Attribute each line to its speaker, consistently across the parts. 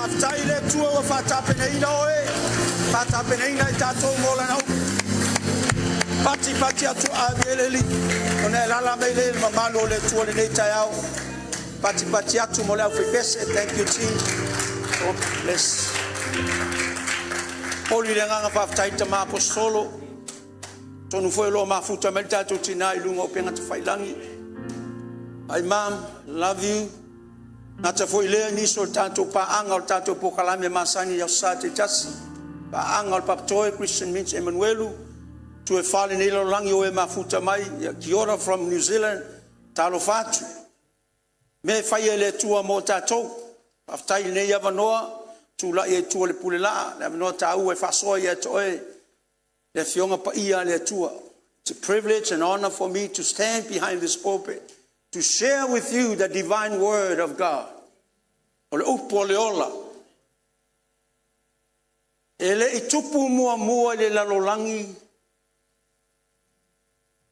Speaker 1: Faafetai i le Atua ua faatapenaina oe, faatapenaina i tatou mo Lana upu. Pati pati atu ave i le Alii, ona e alaala mai lea i le mamalu o le Atua i lenei taeao. Pati pati atu mo le aufaipese. Thank you, team. God bless. Momoli le agaga faafetai i le tama Aposetolo, atonu foi o lo o mafuta mai le tatou tina i luga o upega tafailagi. Hi Mom, love you. Gata foi lea i nisi o le tatou paaga o le tatou polokalame masani i Aso Sa taitasi, paaga o le Papatoe Christian Ministry Emanuelu, itu e fa o lenei lalolagi ua e mafuta mai, ia kia ora from New Zealand, talofa atu. Mea e fai e le Atua mo tatou. Faafetai i lenei avanoa, tulai ai i tua i le Pulelaa, le avanoa taua e faasoa ia te oe le Afioga Paia a le Atua. It's a privilege and honor for me to stand behind this pulpit to share with you the divine word of God. O le upu o le ola. E le i tupu muamua i le lalolagi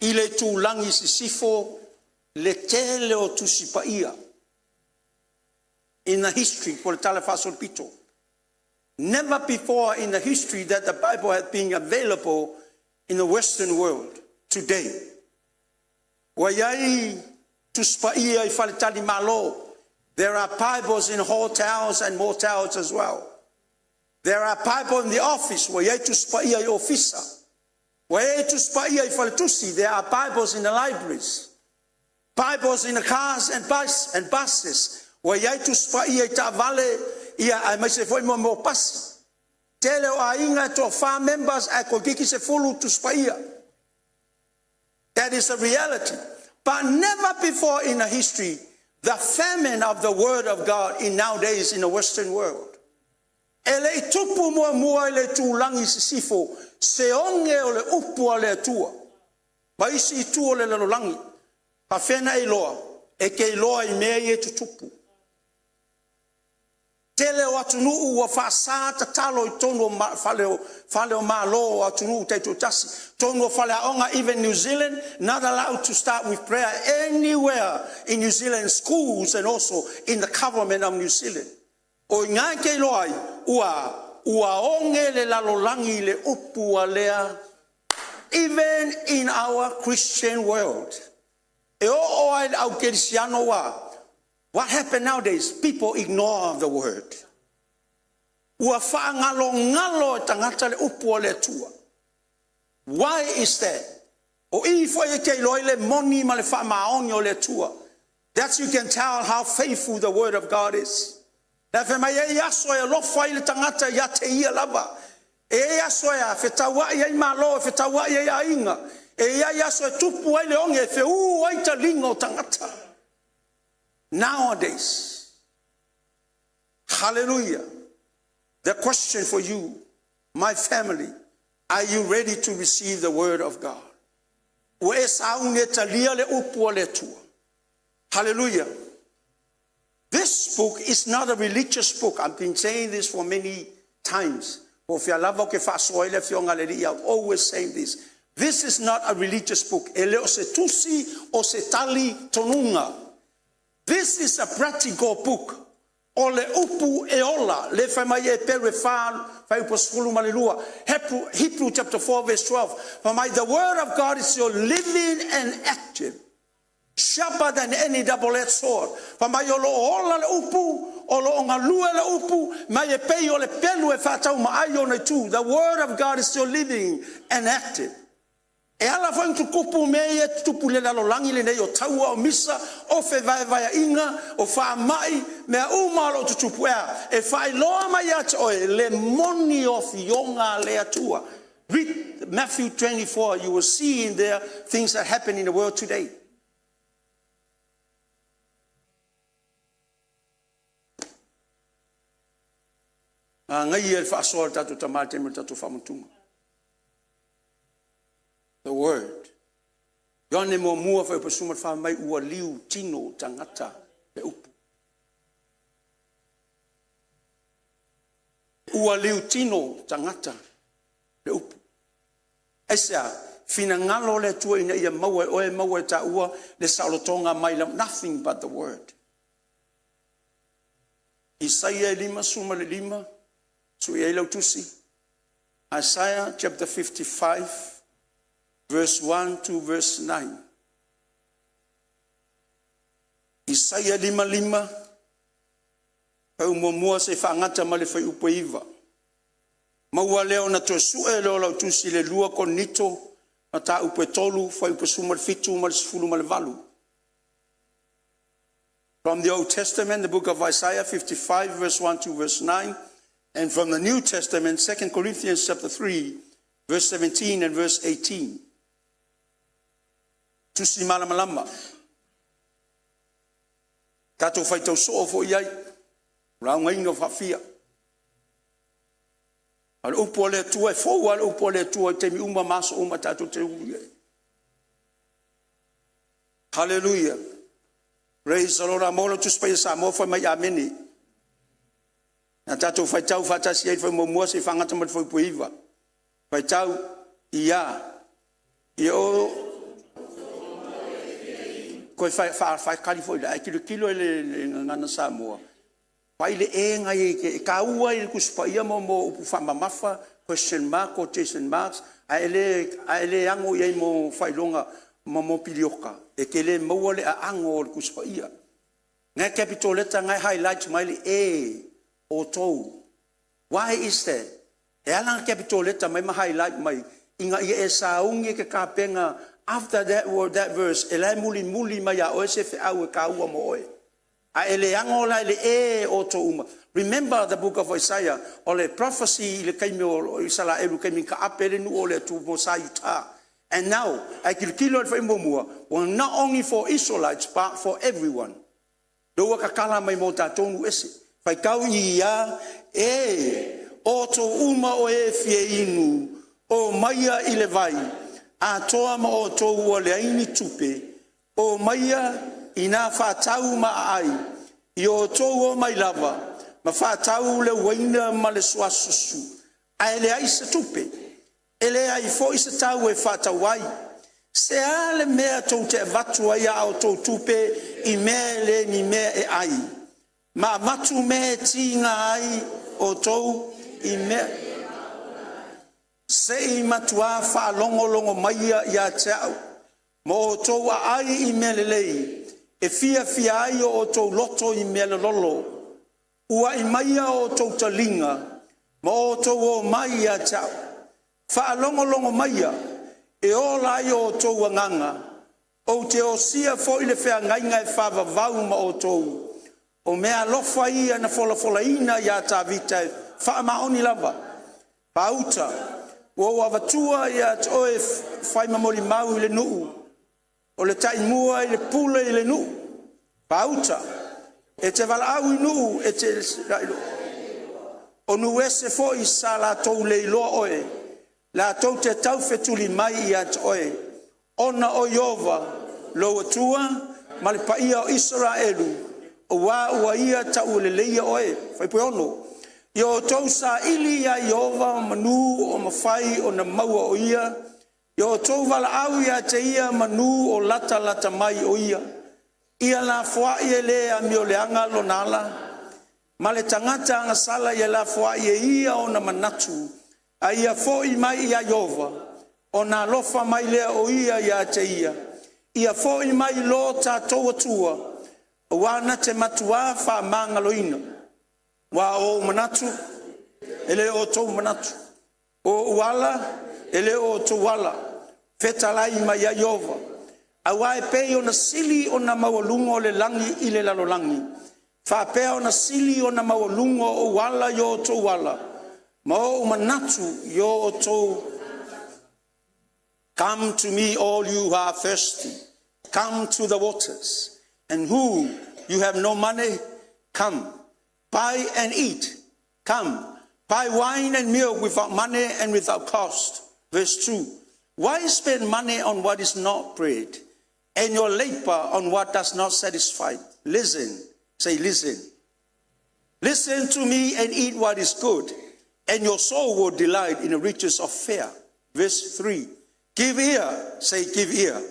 Speaker 1: i le itulagi sisifo le tele o Tusi Paia in the history po o le tala faasolopito. Never before in the history that the Bible had been available in the Western world today. Ua i ai Tusi Paia i faletalimalo. There are Bibles in hotels and motels as well. There are Bible in the office. Ua i ai Tusi Paia i ofisa. Ua i ai Tusi Paia i faletusi. There are Bibles in the libraries. Bibles in the cars and, bus, and buses. Ua i ai Tusi Paia i taavale, ia aemaise foi mo mo pasi. Tele o aiga e toafa members ae toeitiiti 10 Tusi Paia. That is a reality. But never before in the history the famine of the word of God in nowadays in the Western world. E le i tupu muamua i le itulagi sisifo se oge o le upu a le Atua ma isi itu o le lalolagi. Faafefea ona e iloa? E te iloa i mea ia e tutupu. Tele o atunuu ua faasa tatalo i totonu o fale o Malo o atunuu taitoatasi, totonu o faleaoga, even New Zealand, not allowed to start with prayer anywhere in New Zealand schools and also in the government of New Zealand. O i ina e te iloa ai, ua oge le lalolagi i le upu a lea, even in our Christian world. E oo ai le au kerisiano ua, what happened nowadays? People ignore the word. Ua faagalogalo e tagata le upu a le Atua. Why is that? O i foi e te iloa ai le moni ma le faamaoni o le Atua. That's you can tell how faithful the word of God is. Le fai mai e i aso e alofa ai le tagata ia te ia lava. E i aso e a fetauai ai malo, e fetauai ai aiga. E i ai aso e tupu ai le oge, e feū ai taliga o tagata. Nowadays, hallelujah. The question for you, my family, are you ready to receive the word of God? Ua e sauni e talia le upu a le Atua. Hallelujah. This book is not a religious book. I've been saying this for many times. Po fea lava o ke faasoa ai le afioga a le Alii, I'm always saying this. This is not a religious book. E le o se tusi o se tali tonuga. This is a practical book. O le upu e ola, le fai mai Heperu e 4, fuaiupu 12, Hebrew chapter 4 verse 12. Fai mai, the word of God is your living and active, sharper than any double-edged sword. Fai mai o lo o ola le upu, o lo o galue le upu, mai e pei o le pelu e faatau maai ona itu. The word of God is still living and active. E ala foi ona tutupu mea ia e tutupu i le lalolagi lenei o taua, o misa, o fevaevaeaiga, o faamai, mea uma o lo o tutupu ea, e faailoa mai ia te oe le moni o afioga a le Atua. Read Matthew 24, you will see in there things that happen in the world today. Manaia le faasoa o le tatou tama i le taimi o le tatou faamutuga. The word. Ioane muamua fuaiupu 14 mai ua liu tino tagata le upu. Ua liu tino tagata le upu. Aisea? Finagalo le Atua ina ia maua e oe, maua e taua le saolotoga mai la, nothing but the word. Isaia e 55, sui ai lau tusi. Isaiah chapter 55, verse 1 to verse 9. Isaia 55, fuaiupu 1 seia faagata ma le fuaiupu e 9. Maua lea ona toe sue lea o lau tusi i le 2 Korinito, mataupu e 3, fuaiupu 17 ma le 18. From the Old Testament, the book of Isaiah 55, verse 1 to verse 9, and from the New Testament, 2 Corinthians chapter 3, verse 17 and verse 18. Tusi malamalama. Tatou faitau soo foi ai, laugaina o faafia. A o le upu a le Atua e fou lava le upu a le Atua i taimi uma ma aso uma tatou te ui ai. Hallelujah. Praise the Lord. A maua lau Tusi Paia Samoa, fai mai amene. Na tatou faitau faatasi ai le fuaiupu 1 seia faagata ma le fuaiupu 9. Faitau, ia. Ia o Koe whaakali foi le ai tilotilo i le gagana Samoa. Fai le e nai e taua i le Tusi Paia mo upu faamamafa, question mark, quotation marks, ae le ano i ai mo faailoga ma mo piriota, e te le maua le aano o le Tusi Paia. Na e capital letter, na e highlight mai le e, outou. Why is that? E ala ona capital letter mai ma highlight mai, ina ia e sauni e te tapena after that word, that verse, e la e mulimuli mai a oe se feau e taua mo oe. A e le ano la i le e outou uma. Remember the book of Isaiah, o le prophecy i le taimi o Isaraelu, taimi taape le nuu o le Atua mo sa Iuta. And now, ae tilotilo i le fuaiupu 1, well, not only for Israelites, but for everyone. Lea ua tatala mai mo tatou nuu ese. Faitau ia, e, outou uma o e fia inu, o maia i le vai, atoa ma outou ua leai ni tupe, o maia ina faatau ma aai, i outou o mai lava, ma faatau le uaina ma le suasusu, ae leai se tupe, e leai foi se tau e faatau ai. Se a le mea tou te avatu ai a outou tupe i mea e le ni mea e ai, ma avatu mea e tiga ai outou i mea se i matuā faalogologo maia ia te a'u ma outou aai i mea lelei e fiafia ai o outou loto i mea lololo. Ua'i maia o outou taliga ma outou o mai ia te a'u. Faalogologo maia e ola ai o outou agaga, ou te osia foi le feagaiga e faavavau ma outou. O meaalofa ia na folafolaina ia Tavita e faamaoni lava. Pauta ua ou avatua ia te oe e fai ma molimau i le nuu, o le taimua i le pule i le nuu. Pauta e te valaau i nuu e te o nuu ese foi sa latou le iloa oe, latou te taufetuli mai ia te oe, ona o Ieova lou Atua ma le paia o Isaraelu, auā ua Ia tauleleia oe. Fuaiupu 6. Ia outou saili ia Ieova manu o mafai ona maua o Ia, ia outou valaau ia te Ia manu o latalata mai o Ia. Ia lafoai e le amioleaga lona ala, ma le tagata agasala ia lafoai e ia ona manatu, a ia foi mai ia Ieova, ona alofa mai lea o Ia ia te ia. Ia foi mai i lo tatou Atua, auā na te matuā faamagaloina. Aua o ou manatu, e le o outou manatu, o ou ala, e le o outou ala, fetalai mai ai Ieova. Auā e pei ona sili ona maualuga o le lagi i le lalolagi, faapea ona sili ona maualuga o ou ala i o outou ala, ma ou manatu i o outou. Come to me, all you who are thirsty. Come to the waters. And who you have no money, come. Buy and eat. Come. Buy wine and milk without money and without cost. Verse 2. Why spend money on what is not bread, and your labor on what does not satisfy? Listen. Say, listen. Listen to me and eat what is good, and your soul will delight in the riches of fare. Verse 3. Give ear, say, give ear,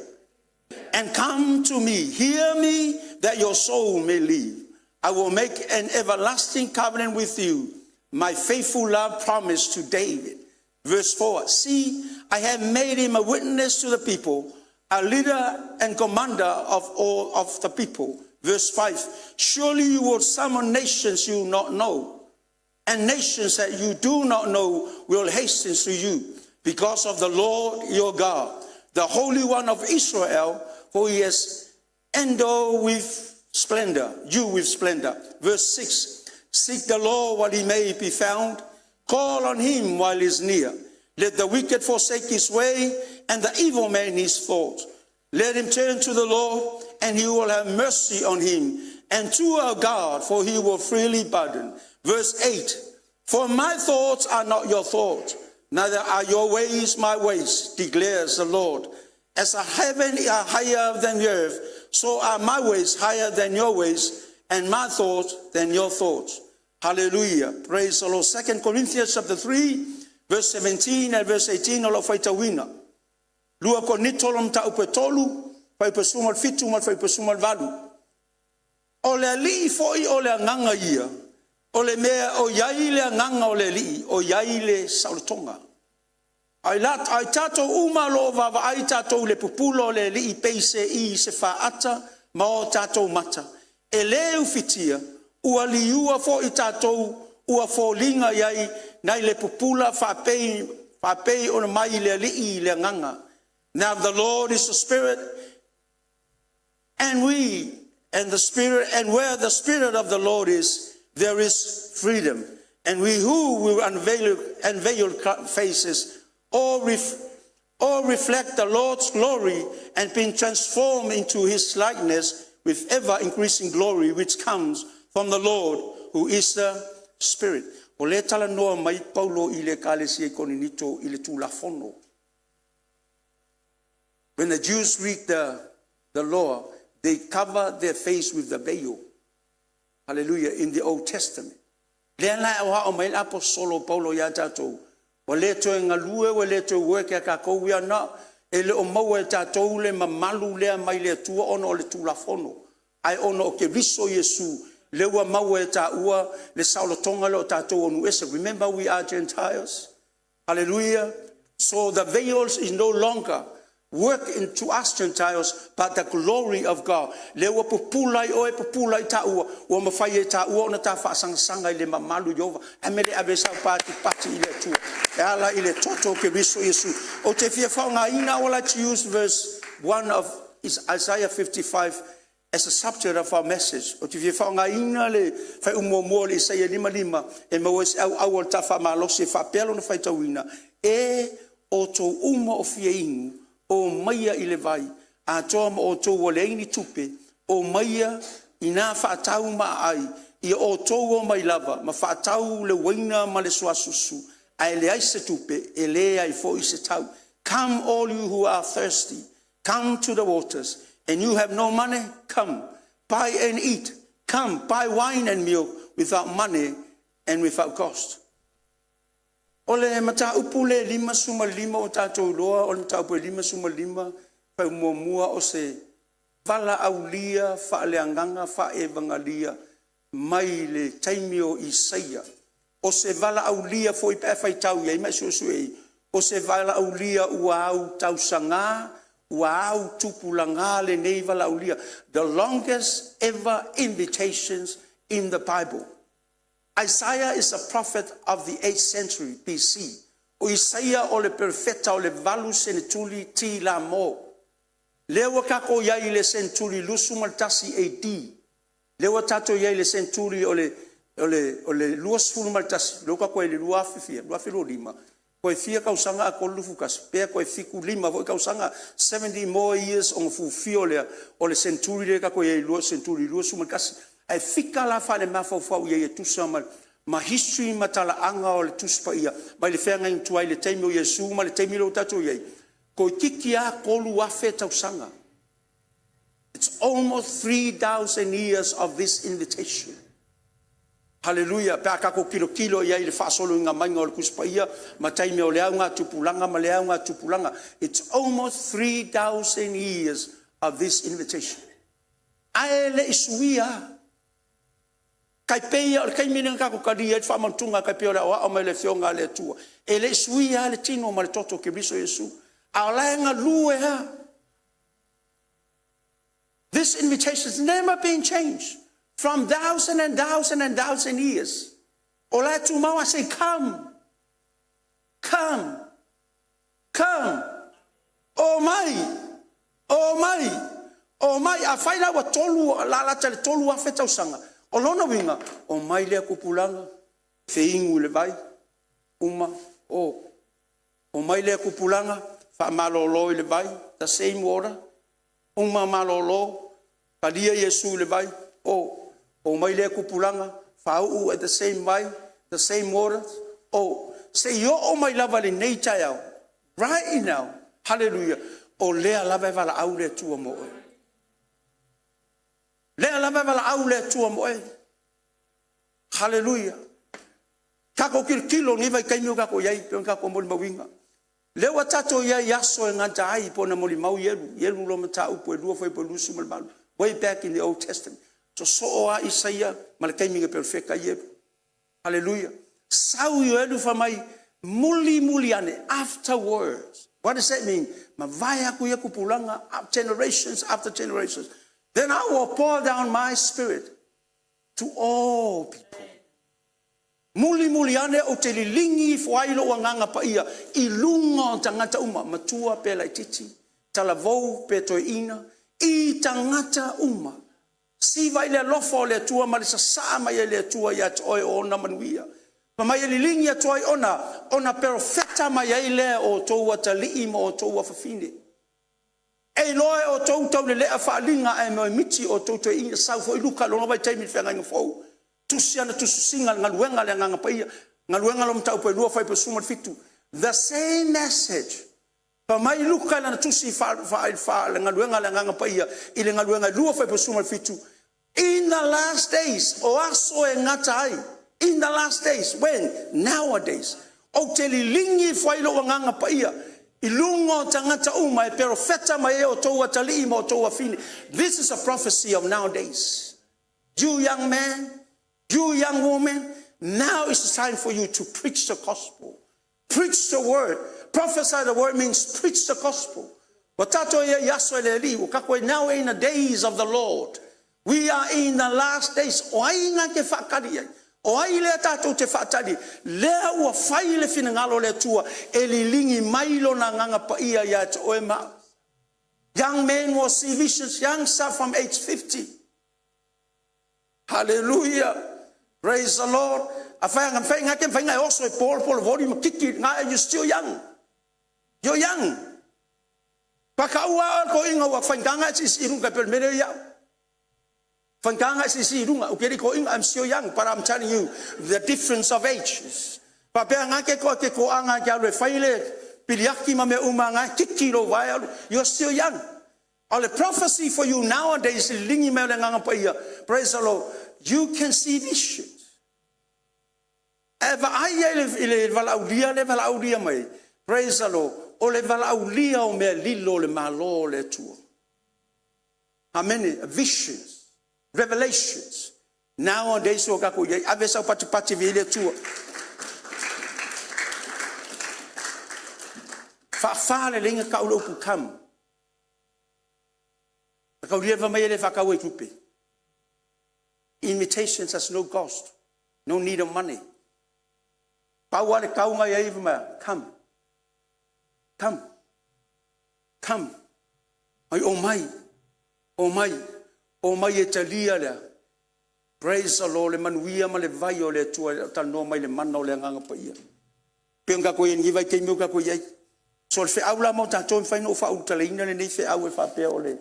Speaker 1: and come to me. Hear me that your soul may live. I will make an everlasting covenant with you, my faithful love promise to David. Verse 4, see, I have made him a witness to the people, a leader and commander of all of the people. Verse 5, surely you will summon nations you do not know, and nations that you do not know will hasten to you, because of the Lord your God, the Holy One of Israel, for he has endowed with splendor, you with splendor. Verse 6, seek the Lord while he may be found, call on him while he is near. Let the wicked forsake his way, and the evil man his thought. Let him turn to the Lord, and he will have mercy on him, and to our God, for he will freely pardon. Verse 8, for my thoughts are not your thoughts, neither are your ways my ways, declares the Lord. As the heaven are higher than the earth, so are my ways higher than your ways, and my thoughts than your thoughts. Hallelujah. Praise the Lord. 2 Corinthians chapter 3, verse 17 and verse 18, o lau faitauina. 2 Korinito lo mataupu e 3, fuaiupu e 17 ma le fuaiupu e 18. O le Alii foi o le Agaga ia, o le mea o i ai le Agaga o le Alii, o i ai le saolotoga. Ai tatou uma o lo o vaavaai tatou i le pupula o le Alii peiseai i se faata ma o tatou mata, e le ufitia, ua liua foi tatou ua foliga i ai nai le pupula faapei ona mai le Alii i le Agaga. Now the Lord is the Spirit, and we and the Spirit, and where the Spirit of the Lord is, there is freedom. And we who will unveil faces all reflect the Lord's glory and being transformed into his likeness with ever-increasing glory, which comes from the Lord, who is the Spirit. O lea talanoa mai Paulo i le Ekalesia i Korinito i le Tulafono. When the Jews read the law, they cover their face with the veil. Hallelujah, in the Old Testament. Lea la e aoao mai le aposolo Paulo ia tatou, ua le toe galue, ua le toe work ia tatou, we are not, e le o maua e tatou le mamalu lea mai le Atua ona o le Tulafono, ae ona o Keriso Iesu, lea ua maua e taua le saolotoga lea o tatou o nuu ese. Remember, we are Gentiles. Hallelujah. So the veils is no longer work into us Gentiles, but the glory of God. Le ua pupula i oe, pupula i taua, ua mafai e taua ona ta faasagasagaga i le mamalu Ieova. Ae mea le ave sau patipati i le Atua. E ala i le toto o Keriso Iesu. Ou te fia faaaogaina, I would like to use verse 1 of Isaiah 55 as a subject of our message. Ou te fia faaaogaina le fuaiupu muamua o le Isaia 55 e maua ai se auau o le tafaamalosi e faapea lona faitauina. E outou uma o fia inu, o maia i le vai, atoa ma outou ua leai ni tupe, o maia ina faatau maaaai, ia outou o mai lava ma faatau le uaina ma le suasusu, ae leai se tupe, e leai foi se tau. Come all you who are thirsty, come to the waters, and you have no money, come, buy and eat. Come, buy wine and milk without money and without cost. O le mataupu le 55 o tatou iloa, o le mataupu e 55 fai muamua o se valaaulia faaleagaga faaevagalia mai le taimi o Isaia. O se valaaulia foi pe a faitau i ai ma e suesue i ai, o se valaaulia ua au tausaga, ua au tupulaga lenei valaaulia. The longest ever invitations in the Bible. Isaiah is a prophet of the 8th century BC. O Isaia o le perofeta o le 8 senetuli ti la mo. Lea ua tatou i ai i le senetuli 21 AD. Lea ua tatou i ai i le senetuli o le 21, lea ua tatou i ai i le 2000 fia, 2025, toe fia tausaga ae 31, pe toe 75 foi tausaga, 70 more years ona fulfill lea o le senetuli lea tatou te i ai i le senetuli 21. Ae fika la faale-mafaufau i ai e tusa ma history ma talaaga o le Tusi Paia mai le feagaiga tuai i le taimi o Iesu ma le taimi lea ua tatou i ai, toeitiiti lava 3,000 tausaga. It's almost 3,000 years of this invitation. Hallelujah. Pe a tatou tilotilo i ai i le faasoloina mai o le Tusi Paia ma taimi o le augatupulaga ma le augatupulaga. It's almost 3,000 years of this invitation. Ae le i suia. Tai pei lava o le taimi lea na tatou talia ai le faamautuga tai pei o le aoao mai le Afioga a le Atua, e le i suia lava le tino ma le toto o Keriso Iesu, a o la e galue lava. This invitation has never been changed from thousand and thousand and thousand years. O la e tumau lava, say come, come, come, omai, omai, omai. Afai la ua tolu lalalata i le 3,000 tausaga, o lona uiga, omai lea tupulaga feinu i le vai, uma, o. Omai lea tupulaga faamalolo i le vai, the same water, uma malolo, talia Iesu i le vai, o. Omai lea tupulaga faauu at the same vai, the same water, o. Seia oo mai lava i lenei taeao, right now, hallelujah, o lea lava e valaau le Atua mo oe. O lea lava e valaau le Atua mo oe. Hallelujah. Tatou tilotilo i lenei vaitaimi o tatou i ai pei ona tatou molimauina. O lea ua tatou i ai i aso e gata ai pei ona molimau Ieru, Ieru lua mataupu 2 Fuaiupu 28, way back in the Old Testament. Sosoo lava Isaia ma le taimi na perofeta ai Ieru. Hallelujah. Sau Ieru fai mai, mulimuli ane, afterwards. What does that mean? Mavae atu ia tupulaga, generations after generations. Then I will pour down my spirit to all people. Mulimuli ane ou te liligi ifo ai lou agaga paia i luga o tagata uma, matua pe laitiiti, talavou pe toeaina, i tagata uma. Siva i le alofa o le Atua ma le sasaa mai e le Atua ia te oe o ona manuia. Fai mai e liligi atu ai ona, ona perofeta mai ai lea o outou atalii ma outou afafine. E iloa e outou taulelea faaaliga ae moemiti outou toeaiina. Sau foi Luka i lona vaitaimi i le Feagaiga Fou, tusi ana tusitusiga i le galuega a le Agaga Paia, Galuega Lona Mataupu 2 Fuaiupu 17. The same message. Fai mai Luka i lana tusi faale-galuega a le Agaga Paia i le Galuega 2 Fuaiupu 17, in the last days, o aso e gata ai, in the last days, when? Nowadays. Ou te liligi ifo ai lou Agaga Paia i luga o tagata uma e perofeta mai ai outou atalii ma outou afine. This is a prophecy of nowadays. You young man, you young woman, now is the time for you to preach the gospel. Preach the word. Prophesy the word means preach the gospel. Ua tatou i ai i aso e le Alii, ua tatou i now in the days of the Lord. We are in the last days. O ai na te faatali ai? O ai lea tatou te faatali? Lea ua fai le finagalo o le Atua e liligi mai lona agaga paia ia te oe ma au. Young men will see visions, young start from age 50. Hallelujah. Praise the Lord. Afai nga mfai nga ke mfai nga oso e polo polo voli ma kiki nga, you still young. You're young. Pakaua o ko inga ua whainganga e sisi i runga pe mele ia. Whainganga e sisi i runga. Ukeri ko inga, I'm still young, but I'm telling you the difference of ages. Papea nga ke ko ke ko anga ke alu e whai le piliaki ma me uma nga kiki lo vai alu. You're still young. O le prophecy for you nowadays, liligi mai o le Agaga Paia, praise the Lord, you can see visions. E vaai ai i le valaaulia le valaaulia mai, praise the Lord, o le valaaulia o mea lilo o le Malo o le Atua. Amene, visions, revelations. Nowadays ua tatou i ai, ave sau patipati vi le Atua. Faafa lelei ona tau le upu come. Taulia fai mai e le faatau ai tupe. Invitations has no cost, no need of money. Pau lava le tau na i ai fai mai, come, come, come. Ai omai, omai, omai e talia lea. Praise the Lord, le manuia ma le vai o le Atua e talanoa mai le mana o le Agaga Paia. Pe ona tatou i ai i lenei vaitaimi o tatou i ai. So o le feau la mo tatou e mafai ona ou faaulutalaina lenei feau e faapea o le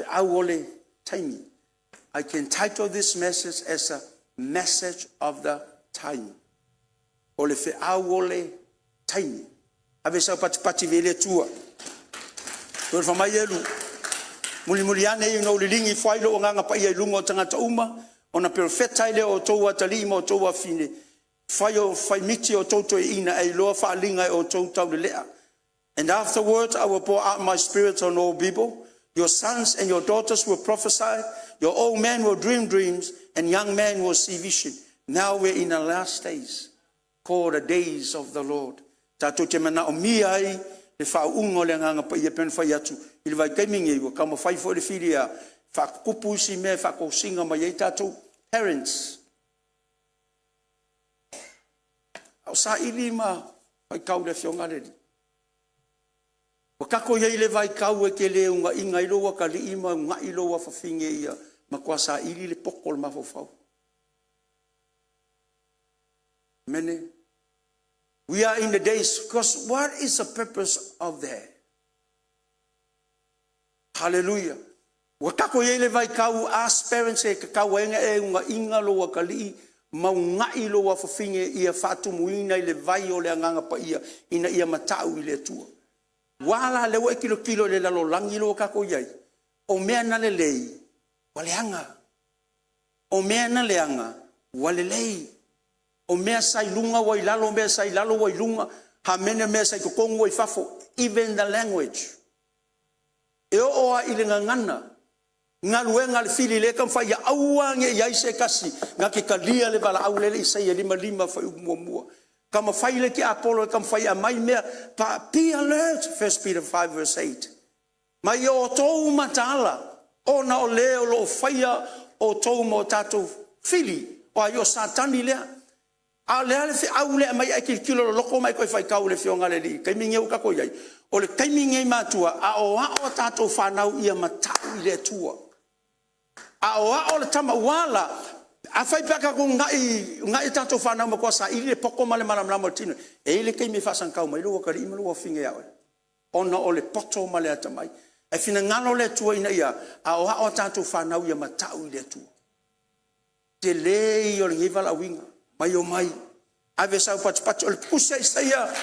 Speaker 1: feau o le taimi. I can title this message as a message of the time. O le feau o le taimi. Ave sau patipati vi le Atua. Toe fai mai Ieru, mulimuli ane i ona ou liligi ifo ai lou Agaga Paia i luga o tagata uma, ona perofeta ai lea o outou atalii ma outou afafine, fai o faimiti o outou toeaiina e iloa faaaliga e outou taulelea. And afterwards I will pour out my spirit on all people. Your sons and your daughters will prophesy. Your old men will dream dreams, and young men will see vision. Now we're in the last days, called the days of the Lord. Tatou te manaomia ai le faauuga o le Agaga Paia e pei ona fai atu i le vaitaimi lenei ua taumafai foi le fili e faatutupu isi mea e faatosina mai ai tatou parents. A o saili ma faitau i le Afioga a le Alii. Ua tatou i ai i le vaitau e te le uunaina ai lou atalii ma uunai lou afafine ia matua saili le poto o le mafaufau. Amene. We are in the days, because what is the purpose of that? Hallelujah. Ua tatou i ai i le vaitau, ask parents, e tatau ai ona e uunaina lou atalii ma uunai lou afafine ia faatumuina i le vai o le Agaga Paia ina ia matau i le Atua. Ua a la lea ua e tilotilo i le lalolagi lea ua tatou i ai, o mea na lelei ua leaga, o mea na leaga ua lelei, o mea sa i luga ua i lalo, o mea sa i lalo ua i luga, amene, o mea sa i totonu ua i fafo, even the language. E oo lava i le gagana, galuega a le fili lea e taumafai ia aua ne i i ai se tasi na te talia le valaau lea i Isaia 55 fuaiupu 1. Taumafai le tiapolo e taumafai e aumai mea, be alert, 1 Peter 5 verse 8. Ma ia outou mataala ona o le o lo o faia outou ma o tatou fili, o ai o Satani lea. A o le a le feau lea e aumai ae tilotilo loloto ma e toe faitau i le Afioga a le Alii i le taimi lenei ua tatou i ai? O le taimi lenei matua, aoao a tatou fanau ia matau i le Atua. Aoao le tama, ua a la? Afai pe a tatou uunai a tatou fanau e matua saili le poto ma le malamalama o le tino, e i ai le taimi e faasagatau mai ai lou atalii ma lou afafine ia oe, ona o le poto ma le atamai. Ae finagalo le Atua ina ia aoao a tatou fanau ia matau i le Atua. Tele ia o lenei valaauina, mai omai, ave sau patipati. O le tusi a Isaia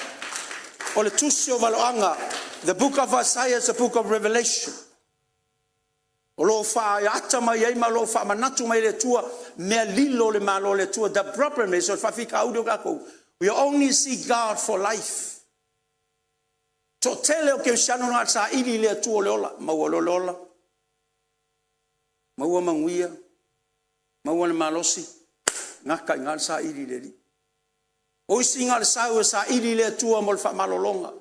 Speaker 1: o le tusi o valoaga. The book of Isaiah is a book of revelation. O lo o faaata mai ai ma o lo o faamanatu mai e le Atua mea lilo o le Malo o le Atua. The problem is, o le faafitauli o tatou, we only see God for life. Toatele o kerisiano na o le saili i le Atua o le ola, maua loa le ola, maua manuia, maua le malosi, gata i ina le saili i le Alii. O isi na o le sau e saili i le Atua mo le faamalologa.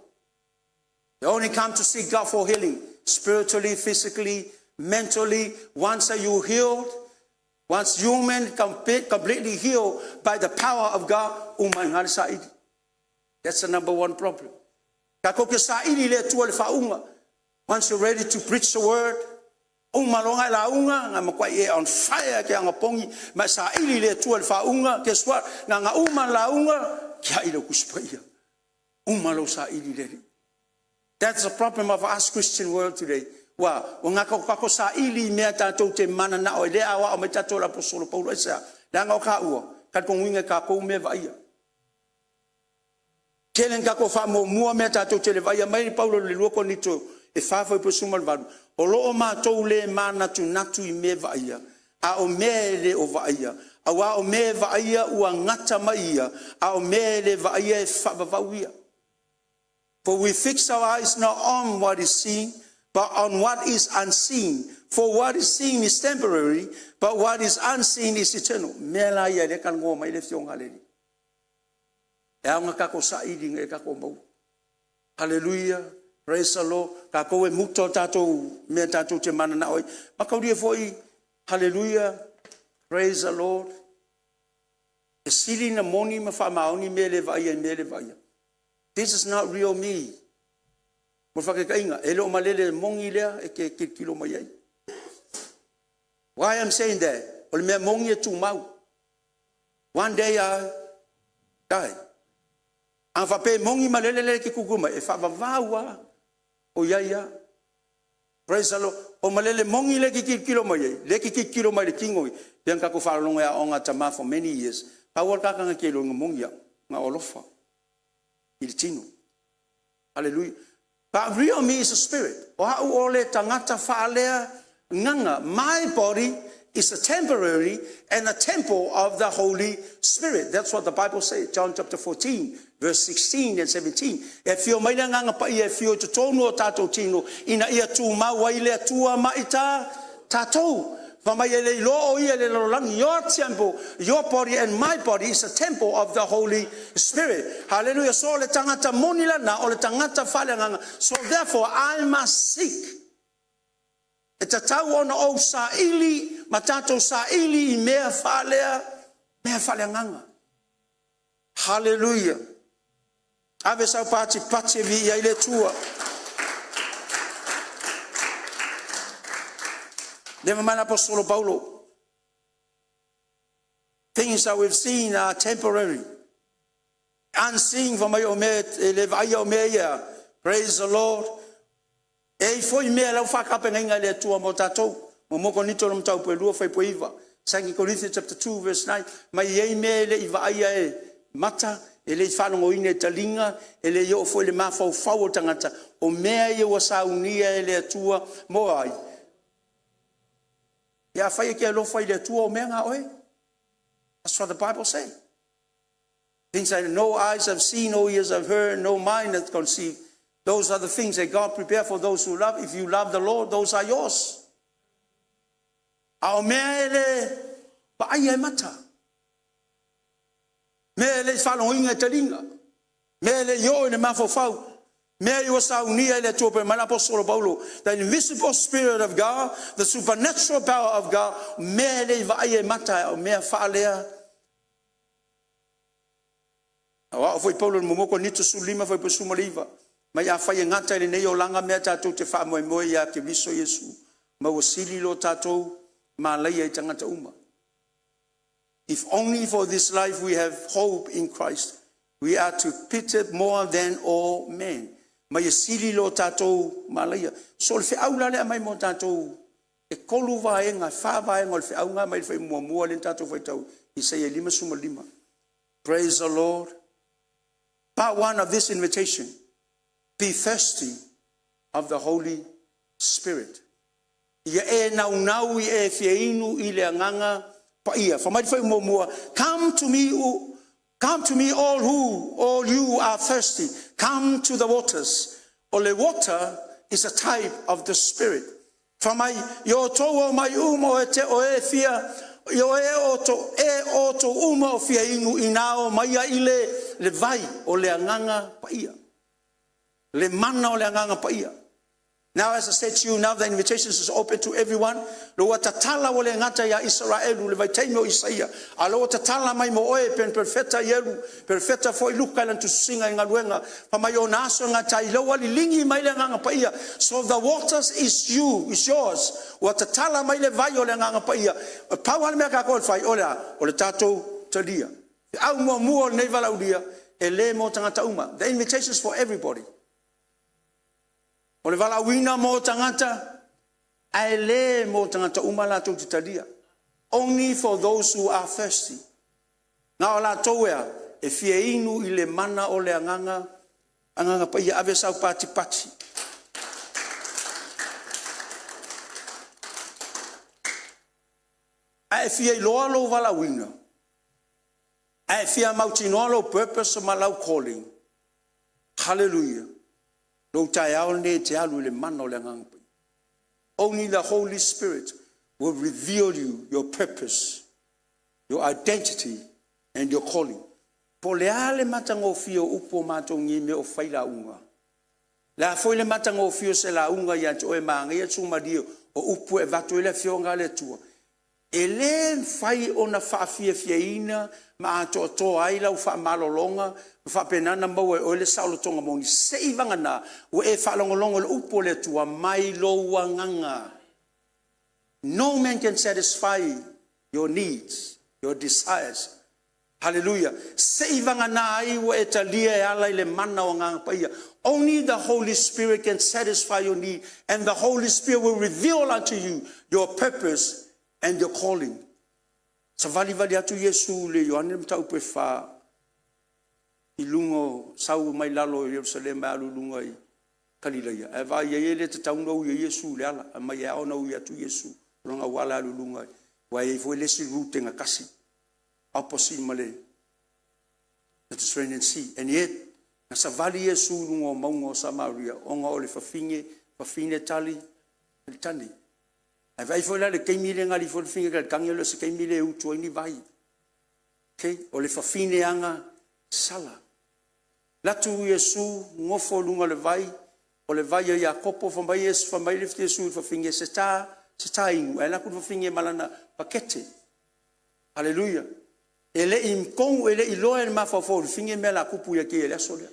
Speaker 1: They only come to seek God for healing, spiritually, physically, mentally. Once are you healed, once human completely healed by the power of God, uma i ina le saili. That's the number one problem. Tatou te saili i le Atua i le faauuga. Once you're ready to preach the word, uma loa e lauga, na matuai e on fire ke anapogi, ma e saili i le Atua i le faauuga, guess what? Na na uma lauga, tiai lau Tusi Paia. Uma lou saili i le Alii. That's the problem of us Christian world today. Ua gata o tatou saili i mea tatou te mananao ai, lea aoao mai tatou e le Aposetolo Paulo, aisea? Leaga o taua, talitonuina e tatou mea e vaaia. Tele ina tatou faamuamua mea tatou te le vaaia. Mai Paulo i le 2 Korinito e 4 fuaiupu 18, o lo o matou le manatunatu i mea vaaia, a o mea e le o vaaia, aua o mea e vaaia ua gata mai ia, a o mea e le vaaia e faavavau ia. For we fix our eyes not on what is seen, but on what is unseen. For what is seen is temporary, but what is unseen is eternal. Mea la ia lea e talanoa mai le Afioga a le Alii. E ao ona tatou saili ina ia tatou maua. Hallelujah. Praise the Lord. Tatou e muta o tatou mea tatou te mananao ai. Mataulia foi, hallelujah. Praise the Lord. E sili na moni ma faamaoni mea le vaaia i mea le vaaia. This is not real me. Mo le faataitaiga, e le o malele moni lea e te tilotilo mai ai. Why I'm saying that? O le mea moni e tumau. One day I die. A faapea e moni malele lea e te tutu mai, e faavavau lava o i ai lava. Praise the Lord. O malele moni lea e te tilotilo mai ai, lea e te tilotilo mai i le tino, pei ona tatou faalogo e aoga a tama for many years, pau lava le tagata na te iloa ina moni au, na o alofa i le tino. Hallelujah. But real me is a spirit. O au o le tagata faaleagaga. My body is a temporary and a temple of the Holy Spirit. That's what the Bible says. John chapter 14, verse 16 and 17. E afio mai le Agaga Paia e afio i totonu o tatou tino, ina ia tumau ai le Atua ma i tatou. Fai mai e le iloa o ia i le lalolagi. Your temple, your body and my body is a temple of the Holy Spirit. Hallelujah. So le tagata moni lana o le tagata faaleagaga. So therefore I must seek. E tatau ona ou saili ma tatou saili i mea faalea, mea faaleagaga. Hallelujah. Ave sau patipati e viia ai le Atua. Lea fai mai le Aposetolo Paulo. Things that we've seen are temporary. Unseen fai mai o mea e le vaaia o mea ia. Praise the Lord. E i ai foi mea la ua faatapenaina e le Atua mo tatou. 1 Korinito le mataupu e 2 fuaiupu e 9. 2 Corinthians chapter 2 verse 9. Mai e i ai mea e le i vaaia e mata, e le i faalogoina e taliga, e le i oo foi i le mafaufau o le tagata, o mea ia ua saunia e le Atua mo ai? Ia afai e te alofa i le Atua o mea na a oe. That's what the Bible say. Things that no eyes have seen, no ears have heard, no mind has conceived. Those are the things that God prepared for those who love. If you love the Lord, those are yours. A o mea e le vaaia e mata, mea e le i faalogoina e taliga, mea e le i oo i le mafaufau, mea i ua saunia e le Atua fai mai le Aposetolo Paulo, the invisible spirit of God, the supernatural power of God, mea e le i vaaia e mata, o mea faalea. O au foi Paulo i le 1 Korinito 15 fuaiupu 19, mai afai e gata i lenei olaga mea tatou te faamoemoe ia Keriso Iesu, ma ua sili lo tatou malaia i tagata uma. If only for this life we have hope in Christ, we are to pitied more than all men. Mai e sili lo tatou malaia. So o le feau la lea mai mo tatou e tolu vaega, fa vaega o le feau mai le fai muamua lea tatou faitau Isaia 55. Praise the Lord. Part one of this invitation, be thirsty of the Holy Spirit. Ia e naunau i e fia inu i le agaga paia. Fai mai le fai muamua, come to me, come to me all who, all you are thirsty. Come to the waters. O le water is a type of the Spirit. Fai mai, i o tou o mai uma o e te o e fia, i o e o to, e o to uma o fia inu i nā o mai ai le vai o le agaga paia. Le mana o le agaga paia. Now, as I said to you, now the invitation is open to everyone. Lo ua tatala ua le gata ia Israelu le vaitaimi o Isaia. A lo ua tatala mai mo oe pen perfeta i elu, perfeta foi Luka i lana tusitusiga i galuega. Fai mai ona aso e gata ai, ua liligi mai le agaga paia. So the waters is you, is yours. Ua tatala mai le vai o le agaga paia. E pau lava le mea tatou e fai, o le a? O le tatou talia. Feau muamua o lenei valaaulia, e le mo tagata uma. The invitation is for everybody. O le valaauina mo tagata, ae le mo tagata uma latou te talia. Only for those who are thirsty. Na o latou ea, e fia inu i le mana o le agaga, agaga paia, ave sau patipati. A e fia iloa lou valaauina, a e fia mautinoa lou purpose ma lau calling, hallelujah, lou taeao lenei e te alu i le mana o le agaga paia. Only the Holy Spirit will reveal you your purpose, your identity and your calling. Po o le a le matagofie o upu o matou nei mea o fai lauga. Le a foi le matagofie o se lauga ia te oe manaia sumalie o upu e avatu ai le afioga a le Atua. E le mafai ona faafiafiaina ma atoatoa ai lau faamalologa ma faapena ona maua e oe le saolotoga moni seivagana ua e faalogologo i le upu a le Atua mai lou agaga. No man can satisfy your needs, your desires. Hallelujah. Seivagana ai ua e talia e ala i le mana o agaga paia. Only the Holy Spirit can satisfy your need, and the Holy Spirit will reveal unto you your purpose and your calling. Savalivali atu Iesu i le Ioane le mataupu e 4 i luga o sau mai lalo i Ierusalema e alu i luga i Kalilaia. Ae vaai ai e le tatau ona ui ai Iesu i le ala, mai e ao ona ui atu Iesu o lona auala e alu i luga, aua e i ai foi le isi route e gatasi, opposite ma le Mediterranean Sea. And yet, na savali Iesu i luga o mauga o Samaria, ona o le fafine, fafine tali, tali. Ae vaai foi la i le taimi lea na alu ifo ai le fafine i le tagi, e le o se taimi lea e utu ai ni vai. Okay? O le fafine agasala. Alu atu Iesu nofo i luga o le vai, o le vai a Iakopo, fai mai Iesu i le fafine, se ta inu, ae alu atu le fafine ma lana pakete. Aleluia. E le i iloa e le mafaufau o le fafine le mea o le a tupu ia te ia i le aso lea.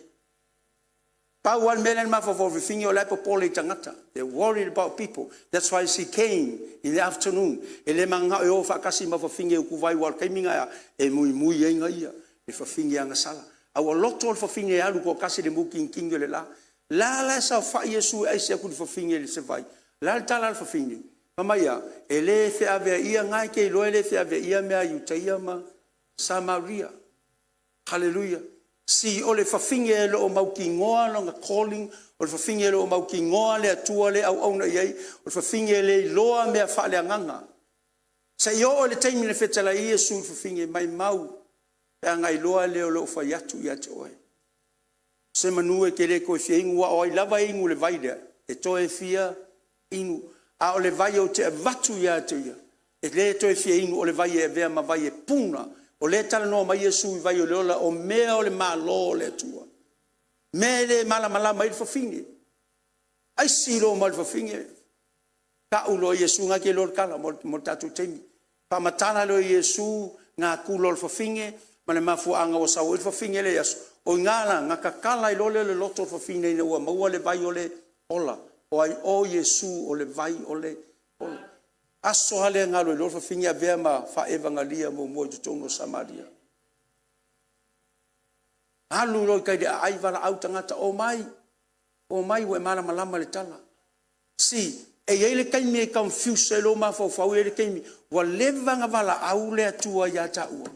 Speaker 1: Pau lava le mea lea na mafaufau ai le fafine o la e popole i tagata. They worried about people. That's why she came in the afternoon. E le mananao e o faatasi ma fafine e utuvai aua o le taimi lena e muimui ai ia, le fafine agasala. A ua loto le fafine e alu toatasi i le mutinitini o le la. O la la e saofai Iesu e aisi atu i le fafine i se vai. O le a le tala a le fafine? Fai mai a? E le feaveaia, na e te iloa e le feaveaia mea a Iutaia ma Samaria. Haleluia. See, o le fafine e le o mautinoa lona calling, o le fafine e le o mautinoa le Atua lea e auauna i ai, o le fafine e le iloa mea faaleagaga. Se i oo i le taimi na fetalai ai Iesu i le fafine, maimau pe a na iloa le o lo o fai atu ia te oe. Semanu e te le toe fia inu aua o ai lava e inu i le vai lea, e toe fia inu. A o le vai ou te avatu ia te ia, e le toe fia inu, o le vai e avea ma vai e puna. O lea e talanoa mai Iesu i vai o le ola, o mea o le Malo o le Atua, mea e le malamalama ai le fafine. Aisi loa ma le fafine, tau loa e Iesu, na e te iloa le tala mo le tatou taimi. Faamatala loa e Iesu natura o le fafine ma le mafuaaga ua sau ai le fafine lea i aso, o i ina la na tatala ai loa lea o le loto o le fafine ina ua maua le vai o le ola. O ai? O Iesu o le vai o le ola. Aso lava lea na alu ai loa le fafine avea ma faa-evagalia muamua i totonu o Samaria. Alu loa i tai i le aai valaau tagata, omai, omai ua e malamalama i le tala. See, e i ai le taimi e confuse ai lou mafaufau, e i ai le taimi ua leva ona valaau le Atua ia taua.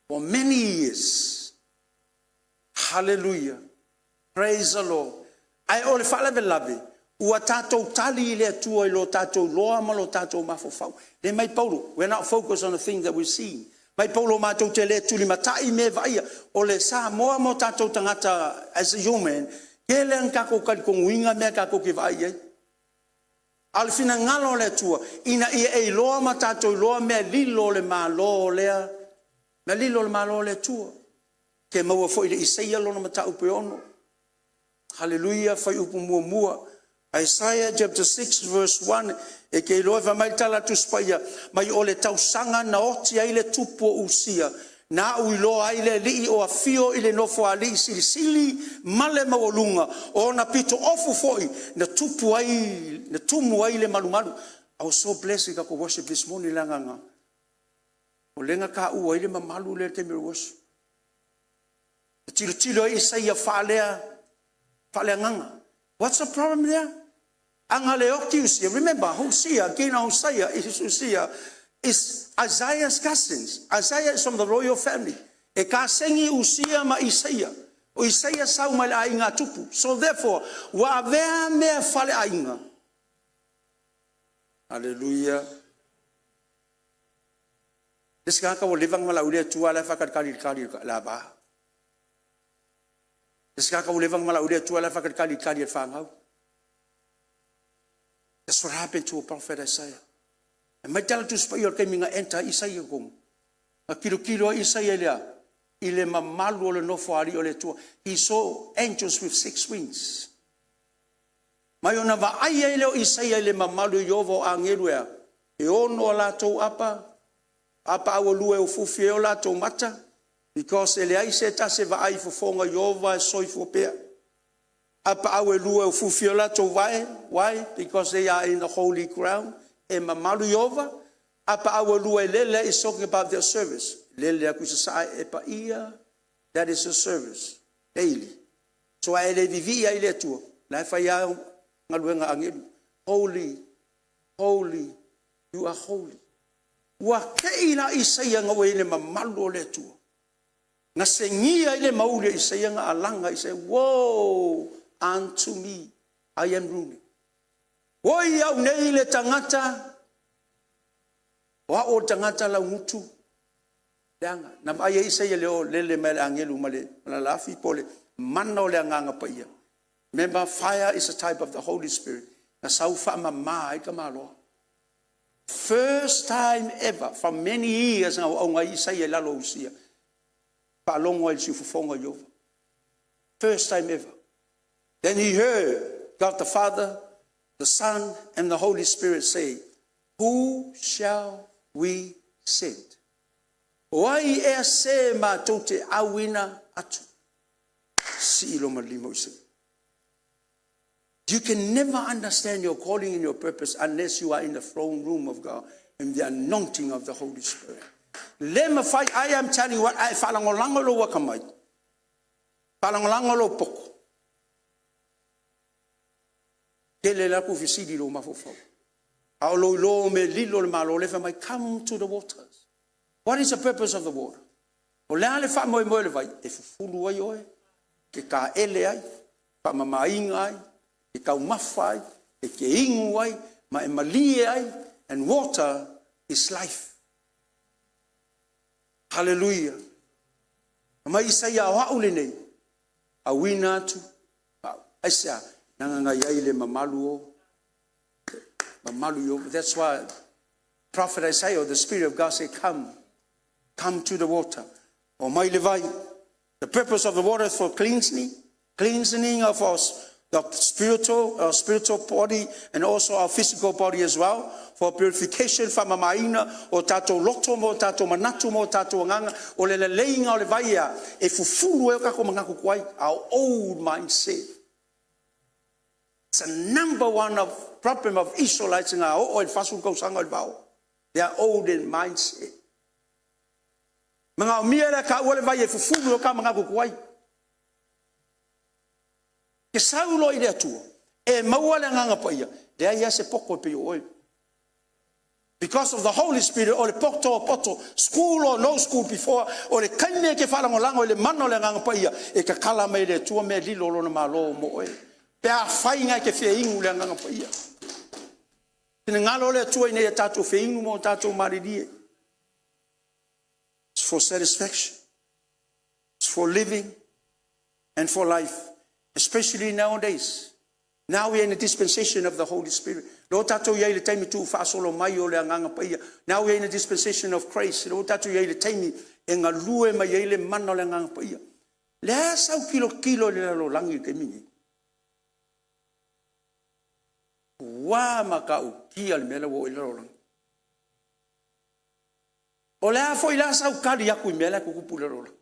Speaker 1: For many years. Hallelujah. Praise the Lord. Ae o le faalavelave, ua tatou tali i le Atua i lo tatou iloa ma lo tatou mafaufau. Le mai Paulo, we are not focused on the things that we see. Mai Paulo matou te le tulimatai i mea e vaaia. O le Samoa ma o tatou tagata as a human, tele lava na tatou talitonuina mea tatou te vaai i ai. A o le finagalo o le Atua, ina ia e iloa ma tatou iloa mea lilo o le Malo lea, mea lilo o le Malo o le Atua. Ke maua foi i le Isaia lona mataupu e 6. Haleluia, fuaiupu 1. Isaiah chapter 6 verse 1, e te iloa fai mai le tala a le Tusi Paia, mai o le tausaga na oti ai le tupu o Usia, na au iloa ai le Alii o afio i le nofoalii silisili ma le maualuga, o ona pitoofu foi na tupu ai, na tumu ai le malumalu. I was so blessed i tatou worship this morning le agaga o lea na taua ai le mamalu lea i le taimi o le worship. Na tilotilo ai Isaia faalea faaleagaga. What's the problem there? Aga le oti Usia. Remember, Hosea, King Hosea is Usia is Isaiah's cousins. Isaiah is from the royal family. E kasegi Usia ma Isaia. O Isaia sau mai le aiga a Tupu. So therefore, ua avea mea faleaiga. Hallelujah. Le isi tagata ua leva ona valaaulia le Atua a o la e faatalitali i le tali a le ava. Le isi tagata ua leva ona valaaulia le Atua a o la e faatalitali i le tali a le fanau. That's what happened to a prophet Isaiah. E mai tala Tusi Paia o le taimi na enter ai Isaia i totonu. Na tilotilo ai Isaia i le a? I le mamalu o le nofoalii o le Atua. He saw angels with six wings. Mai ona vaai ai lea o Isaia i le mamalu o Ieova o agelu e a? E ono a latou apa, apaau e lua e ufiufi ai o latou mata, because e leai se tasi e vaai i fofoga o Ieova e soifua pea. Apaau e lua e ufiufi ai o latou vae, why? Because they are in the holy ground, e mamalu Ieova. Apaau e lua e lele is talking about their service. Lele atu i sasae e paia, that is the service daily. So a e le vivii ai i le Atua, la e fai lava galuega a agelu. Holy, holy, you are holy. Ua te i la Isaia na ua i ai le mamalu o le Atua. Na segia ai le mauli o Isaia na alaga Isaia, woe unto me, I am ruined. Oi au nei le tagata, o au o le tagata laugutu, leaga. Na vaai ai Isaia i le o lele mai o le agelu ma le lalafi po o le mana o le Agaga Paia. Remember, fire is a type of the Holy Spirit. Na sau faamama ai tamaloa. First time ever from many years na auauga ai Isaia i lalo o Usia, faalogo ai i le siufofoga o Ieova. First time ever. Then he heard God the Father, the Son, and the Holy Spirit say, "Who shall we send?" O ai ea se matou te auina atu? Sii loma lima o Isaia. You can never understand your calling and your purpose unless you are in the throne room of God and the anointing of the Holy Spirit. Le mafai, I am telling you what, a e faalagolago i lou atamai, faalagolago lou poto, tele la ku fesili i lou mafaufau. A o lou iloa o mea lilo le Malo, le fai mai, "Come to the waters." What is the purpose of the water? O le a le faamoemoe o le vai? E fufulu ai oe, ke taele ai, faamamaina ai, e taumafa ai, e te inu ai, ma e malie ai, and water is life. Hallelujah. Mai Isaia o au lenei, auina atu, aisea, leaga na i ai le mamalu o, mamalu i. That's why Prophet Isaiah, the Spirit of God said, "Come, come to the water." O mai le vai. The purpose of the water is for cleansing, cleansing of our the spiritual, our spiritual body and also our physical body as well. For purification, faamamaina o tatou loto mo tatou manatu mo tatou agaga, o le leleiga o le vai ia, e fufulu ai o tatou manatu tuai, our old mindset. It's a number one of problem of Israelites nga o i le 40 tausaga o le vao. They are old in mindset. Magaomia le ka ua le vai e fufulu o ka manatu tuai. Ke saulo i le Atua, e maua le agaga paia, leai lava se poto e pei o oe. Because of the Holy Spirit, o le poto o poto, school or no school before, o le taimi e ke faalagolago i le mana o le agaga paia, e tatala mai le Atua mea lilo o lona malo mo oe. Pe a fai ngai ke fia inu le agaga paia. Finagalo le Atua ina ia tatou feinu mo tatou malilie. It's for satisfaction. It's for living and for life, especially nowadays. Now we are in the dispensation of the Holy Spirit. Lo tatou iai le taimi tu faasolo mai o le agaga paia. Now we are in the dispensation of grace. Lo tatou iai le taimi e galue mai ai le mana o le agaga paia. Le a sau kilokilo i le lalolagi i le taimi nei. Ua matautia le mea la ua oo i le lalolagi. O le a foi la sau tali atu i mea la e tutupu i le lalolagi.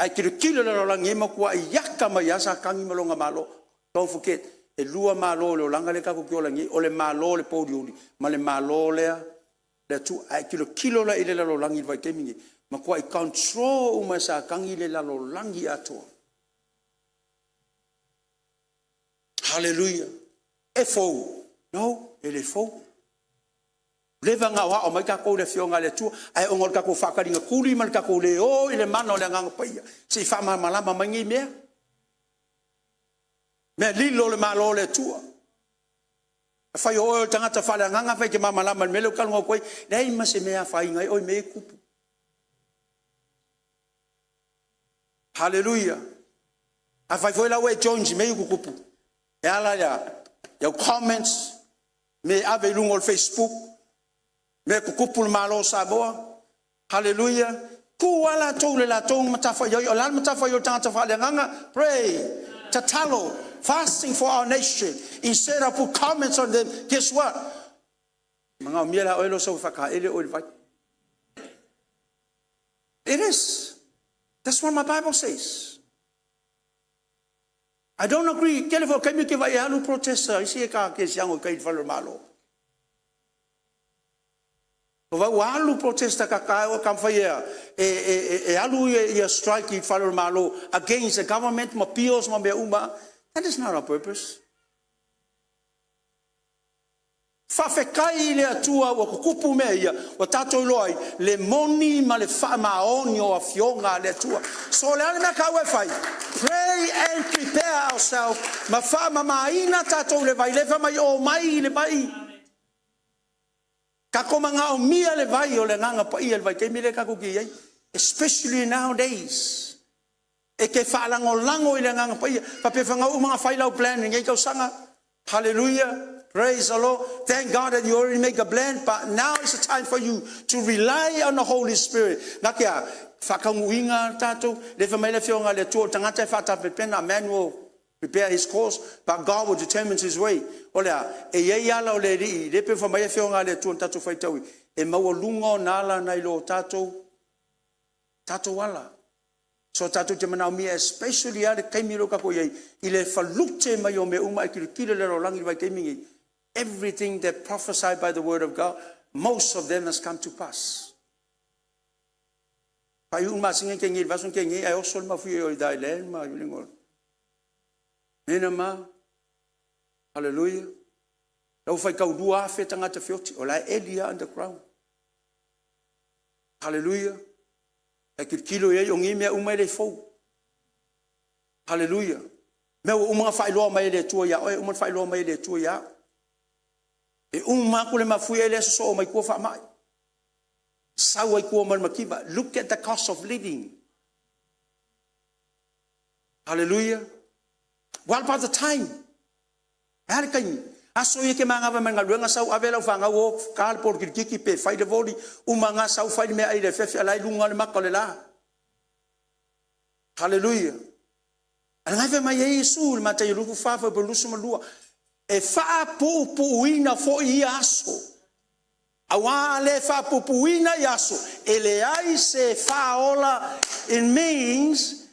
Speaker 1: Ae tilotilo i le lalolagi e matuai ata mai lava Satani ma lona malo. Don't forget, e lua malo o le olaga lea tatou te ola nei, o le malo o le pouliuli ma le malo lea le Atua. Ae tilotilo la i le lalolagi i le vaitaimi lenei, matuai control uma e Satani le lalolagi atoa. Hallelujah. E fou? No, e le fou. Leva na aoao mai tatou i le Afioga a le Atua, ae ona o le tatou faataliga tuli ma le tatou le o i le mana o le agaga paia, se i faamalamalama mai nei mea. Mea lilo le malo o le Atua. Afai o oe o le tagata faaleagaga, afai e te malamalama i le mea lea ou te talanoa atu ai, leai ma se mea e afaina ai oe i mea ia e tutupu. Hallelujah. Afai foi la ua e join i mea ia e tutupu, e ala i au comments, me ave i luga o le Facebook, mea tutupu le Malo o Samoa. Hallelujah. Tu lava latou i le latou matafaioi. O le a le matafaioi o le tagata faaleagaga? Pray. Tatalo. Fasting for our nation. Instead of put comments on them, guess what? Magaomia la oe lo sau whakaele o le vai. It is. That's what my Bible says. I don't agree. Kele fo kaimi ke vai e alu protesta isi e ka ke siango kai whale o malo. O vau alu protesta ka ka o ka whai e, e, e, e alu ia, ia strike i whale o malo against the government ma bills ma mea uma. That is not our purpose. Faafetai i le Atua ua tutupu mea ia, ua tatou iloa ai le moni ma le faamaoni o afioga a le Atua. So o le a le mea taua e fai? Pray and prepare ourselves ma faamamaina tatou i le vai, le fai mai o mai i le vai. Tatou magaomia le vai o le agaga paia i le vaitaimi lea tatou te i ai. Especially nowadays. E te faalagolago i le agaga paia. Faapea whangau uma ngā whai lau plan i lenei tausaga. Hallelujah. Praise the Lord. Thank God that you already make a plan, but now it's the time for you to rely on the Holy Spirit. Na ke a whakaunguinga tātou, le wha mai le whionga le tua o tangata e whātapepena, a man will prepare his course, but God will determine his way. O lea, e iei ala o le alii, le pe wha mai le whionga le tua tātou whaitaui, e maua lunga o nā ala nai lo tātou, tātou ala. So tatou te manaomia especially a le taimi leo tatou iai i le falute mai o mea uma e tilotilo le lalolagi i le vaitaimi nei. Everything that prophesied by the word of God, most of them has come to pass. Faaiu le masina ke nei, le vaiaso ke nei, ae oso le mafuie o i Thailand ma Yulingo. Nena ma, hallelujah. Lau faitau 2,000 tagata feoti, o la e eli lava underground. Hallelujah. E tilotilo i ai o nei mea uma e le fou. Hallelujah. Mea ua uma ona faailoa mai e le Atua ia oe, uma ona faailoa mai e le Atua ia au. E uma atu le mafuie lea sosoo mai tua faamai. Sau ai tua ma le mativa. Look at the cost of living. Hallelujah. What about the time? E a le taimi? Aso ia e te manava mai le galuega sau ave lau fanau o ka le polokilikiki pe fai le voli, uma na sau fai le meaai i le afiafi a la e i luga le mata o le la. Hallelujah. A lena e fai mai ai Iesu i le Mataio 24 fuaiupu 22, e faapuupuuina foi ia aso. Aua a le faapuupuuina ia aso, e leai se faaola, it means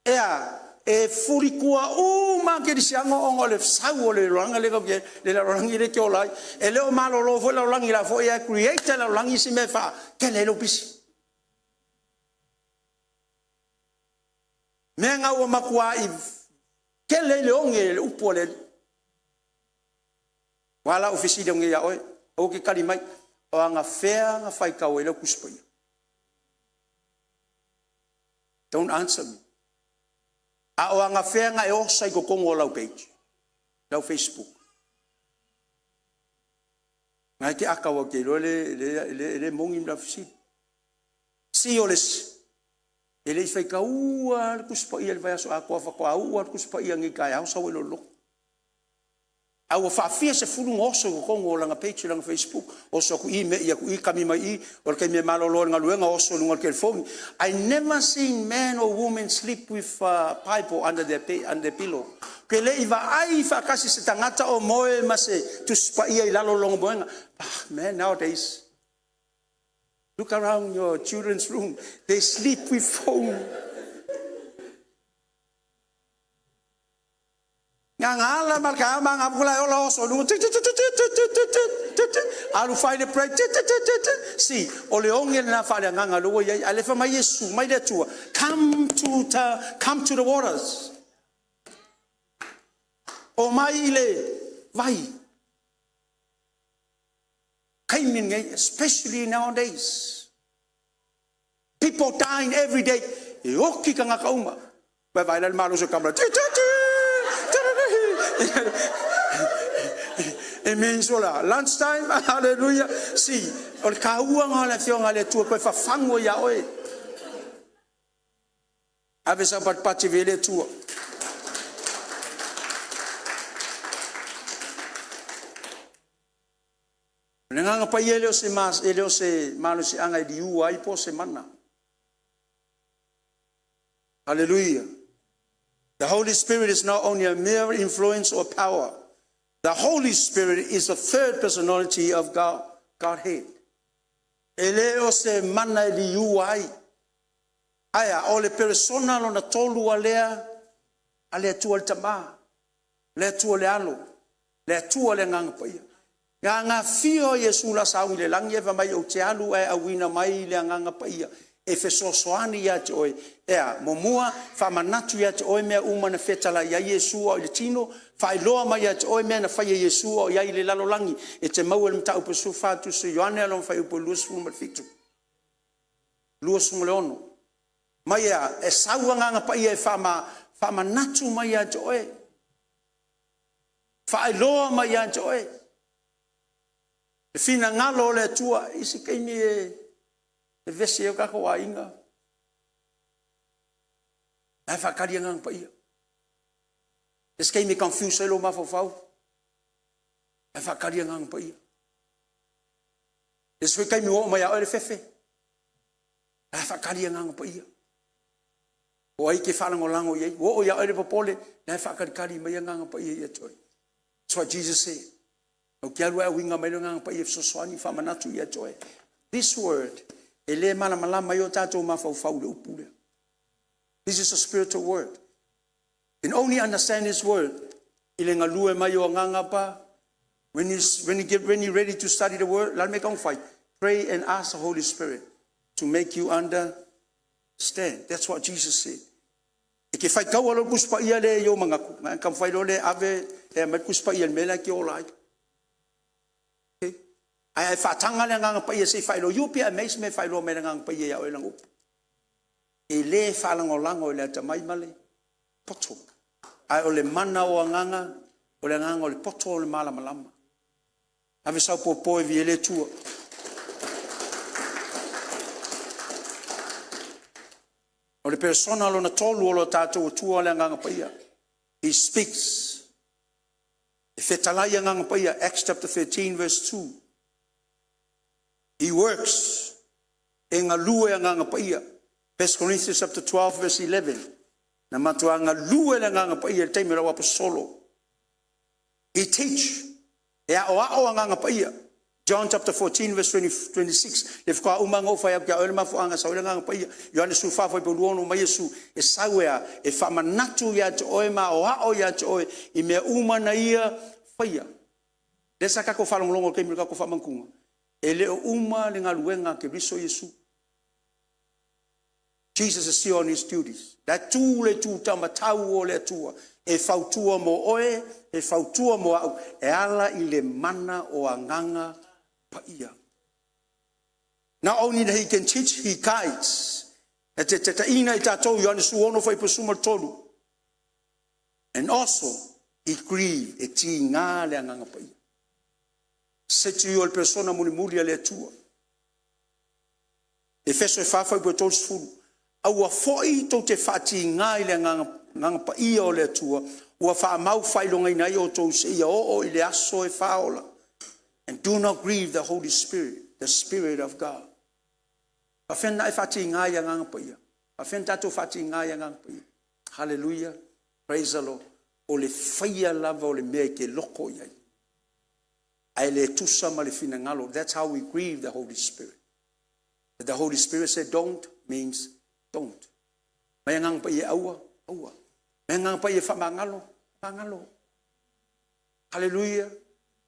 Speaker 1: Ea, e fulitua uma lava kerisiano ona o le sau o le lalolagi lea tatou te i ai, le lalolagi lea e te ola ai. E le o malolo foi le lalolagi, o la foi e create e le lalolagi isi mea e faatele ai lou pisi. Mea na ua matuai tele ai le oge e le upu a le Alii. Ua a la ou fesili atu nei ia oe, aua e te tali mai, o anafea na faitau ai lau Tusi Paia? Don't answer me. A o anafea na e osa i totonu o lau page, lau Facebook. Na e te aka aua te iloa le, le, le, le moni ma lau fesili. Si o le isi, e le i faitaua lava le Tusi Paia i le vaiaso atoa faatoa uu lava le Tusi Paia nei taeao sau ai loa i le lotu. A ua faafia sefulu ona oso i totonu o lana page i lana facebook, oso atu i i, me'i atu i, kami mai i, o le taimi e malolo ai i le galuega oso i luga o le telefoni. I never seen man or woman sleep with a bible under their, under their pillow. Pe le i vaai faatasi se tagata o moe ma se Tusi Paia i lalo o lona moega. Ah, man, nowadays, look around your children's room, they sleep with phone. Gagala ma le taeao ma agafuku la e ola oso i luga alu fai le break si o le oge lena faaleagaga lea ua i ai ae le fai mai Iesu mai le Atua come to the, come to the waters o mai i le vai taimi lenei especially nowadays People dying every day. E oki tagata uma. Vai vai la le malosi o kamera. It means ola lunch time. Hallelujah. Si, o le taua na o le afioga a le Atua toe fafagu ai ia oe. Ave sau patipati ve le Atua. O le Agaga Paia e le o se, e le o se malosiaga e liua ai po o se mana. Hallelujah. The Holy Spirit is not only a mere influence or power. The Holy Spirit is the third personality of God, Godhead. E le o se mana e liua ai. Aia, o le peresona lona tolu a lea, a le Atua le Tama, le Atua le Alo, le Atua le Agaga Paia. Na gafia o Iesu la sauni i le lagi ae fai mai ou te alu ae auina mai le Agaga Paia e fesoasoani ia te oe. Ea, muamua, faamanatu ia te oe mea uma na fetalai ai Iesu a o i le tino, faailoa mai ia te oe mea na faia e Iesu a o i ai i le lalolagi. E te maua i le mataupu e 14 Tusi a Ioane lona fuaiupu e 27, 26. Mai ea, e sau Agaga Paia e faamanatu mai ia te oe. Faailoa mai ia te oe le finagalo o le Atua. I se taimi e vevesi ai o tatou aiga, la e faatali Agaga Paia. I se taimi e confuse ai lou mafaufau. Ae faatali Agaga Paia. Le isi foi taimi ua oo mai ia oe le fefe, la e faatali Agaga Paia. O ai e te faalagolago i ai? Ua oo ia oe le popole, la e faatalitali mai Agaga Paia ia te oe. That's what Jesus said. Ou te alu ae auina mai le Agaga Paia e fesoasoani, faamanatu ia te oe. This word, e le malamalama ai o tatou mafaufau i le upu lea. This is a spiritual word. You can only understand this word i le galue mai o agaga pa. When you get when you're ready to study the word, la le mea e fai. Pray and ask the Holy Spirit to make you understand. That's what Jesus said. E ke faitaua lo Tusi Paia le i ou manatu, na e taumafai loa lea e ave e aumai le Tusi Paia i le mea la e te ola ai. Okay? Ae faataga le Agaga Paia se i faailoa. You'll be amazed me faailoa mai le Agaga Paia ia oe lana upu. E le faalagolago i le atamai ma le poto. Ae o le mana o agaga, o le agaga o le poto o le malamalama. Ave sau popo e viia ai le Atua. O le persona lona tolu o lo tatou Atua le Agaga Paia. He speaks. E fetalai Agaga Paia, Acts chapter 13 verse 2. He works. E galue Agaga Paia. 1 Corinthians chapter 12 verse 11. Na matua galue le Agaga Paia i le taimi o lau aposolo. He teach. E aoao Agaga Paia. John chapter 14 verse 20, 26. Le faatoa uma ona ou fai atu ia oe le mafuaaga sau ai le Agaga Paia. Ioane 14 fuaiupu 26 mai Iesu e sau e a, e faamanatu ia te oe ma aoao ia te oe i mea uma na ia faia. Lea sa tatou faalogologo i le taimi o le tatou faamanatuga, e le o uma le galuega a Keriso Iesu. Jesus is still on his duties. La e tu le tutamatau o le Atua e fautua mo oe, e fautua mo au, e ala i le mana o Agaga Paia. Not only that he can teach, he guides. E te tataina i tatou Ioane 16 fuaiupu 13. And also, he grieve, e tiga le Agaga Paia. Say to you o le persona mulimuli a le Atua. Efeso e 4 fuaiupu 30. Aua foi tou te faatigā i le Agaga Paia o le Atua, ua faamau faailogaina ai outou seia oo i le aso e faaola. And do not grieve the Holy Spirit, the Spirit of God. Faafeana na e faatigā i Agaga Paia. Faafeana tatou faatigā i Agaga Paia. Hallelujah. Praise the Lord. O le faia lava o le mea e te loko i ai. Ae le tusa ma le finagalo. That's how we grieve the Holy Spirit. If the Holy Spirit said don't, means don't. Mai Agaga Paia aua, aua. Mai Agaga Paia faamagalo, faamagalo. Hallelujah.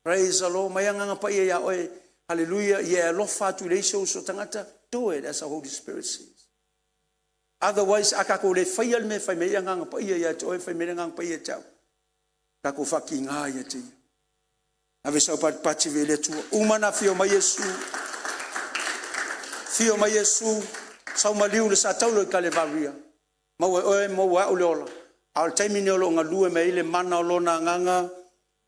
Speaker 1: Praise the Lord. Mai Agaga Paia ia oe. Hallelujah. Ia e alofa atu i le isi ou uso tagata. Do it as the Holy Spirit says. Otherwise, a tatou le faia le mea e fai mai ai Agaga Paia ia te oe, fai mai le Agaga Paia ia te au. Tatou faatiga ia te ia. Ave sau patipati ve le Atua. Uma na afio mai Iesu. Afio mai Iesu. Sau maliu le sa taulo i Kalevaria. Maua e oe, maua e au le ola. A o le taimi lenei o lo o galue mai ai le mana o lona Agaga,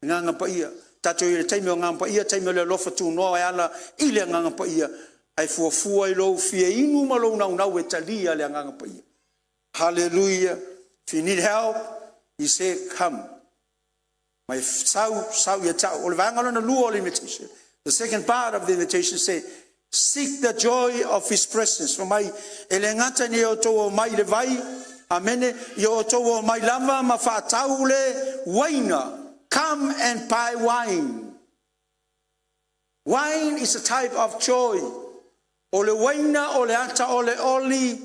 Speaker 1: Agaga Paia. Tatou i le taimi o Agaga Paia, taimi o le alofa tunoa e ala i le Agaga Paia. Ae fuafua i lou fia inu ma lou naunau e talia le Agaga Paia. Hallelujah. If you need help, he said, come. Mai sau, sau ia te au. O le vaega lona lua o le invitation. The second part of the invitation say, seek the joy of his presence. Fai mai, e le gata ina ia outou omai i le vai, amene, ia outou omai lava ma faatau le uaina. Come and buy wine. Wine is a type of joy. O le uaina o le ata o le oli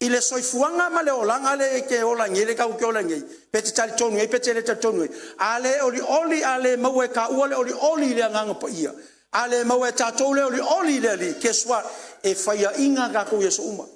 Speaker 1: i le soifuaga ma le olaga le e te ola nei, le tatou te ola nei, pe te talitonu ai, pe te le talitonu ai. A le olioli, a le maua e taua le olioli i le Agaga Paia, a le maua e tatou le olioli i le Alii, guess what? E faiaina tatou i aso uma.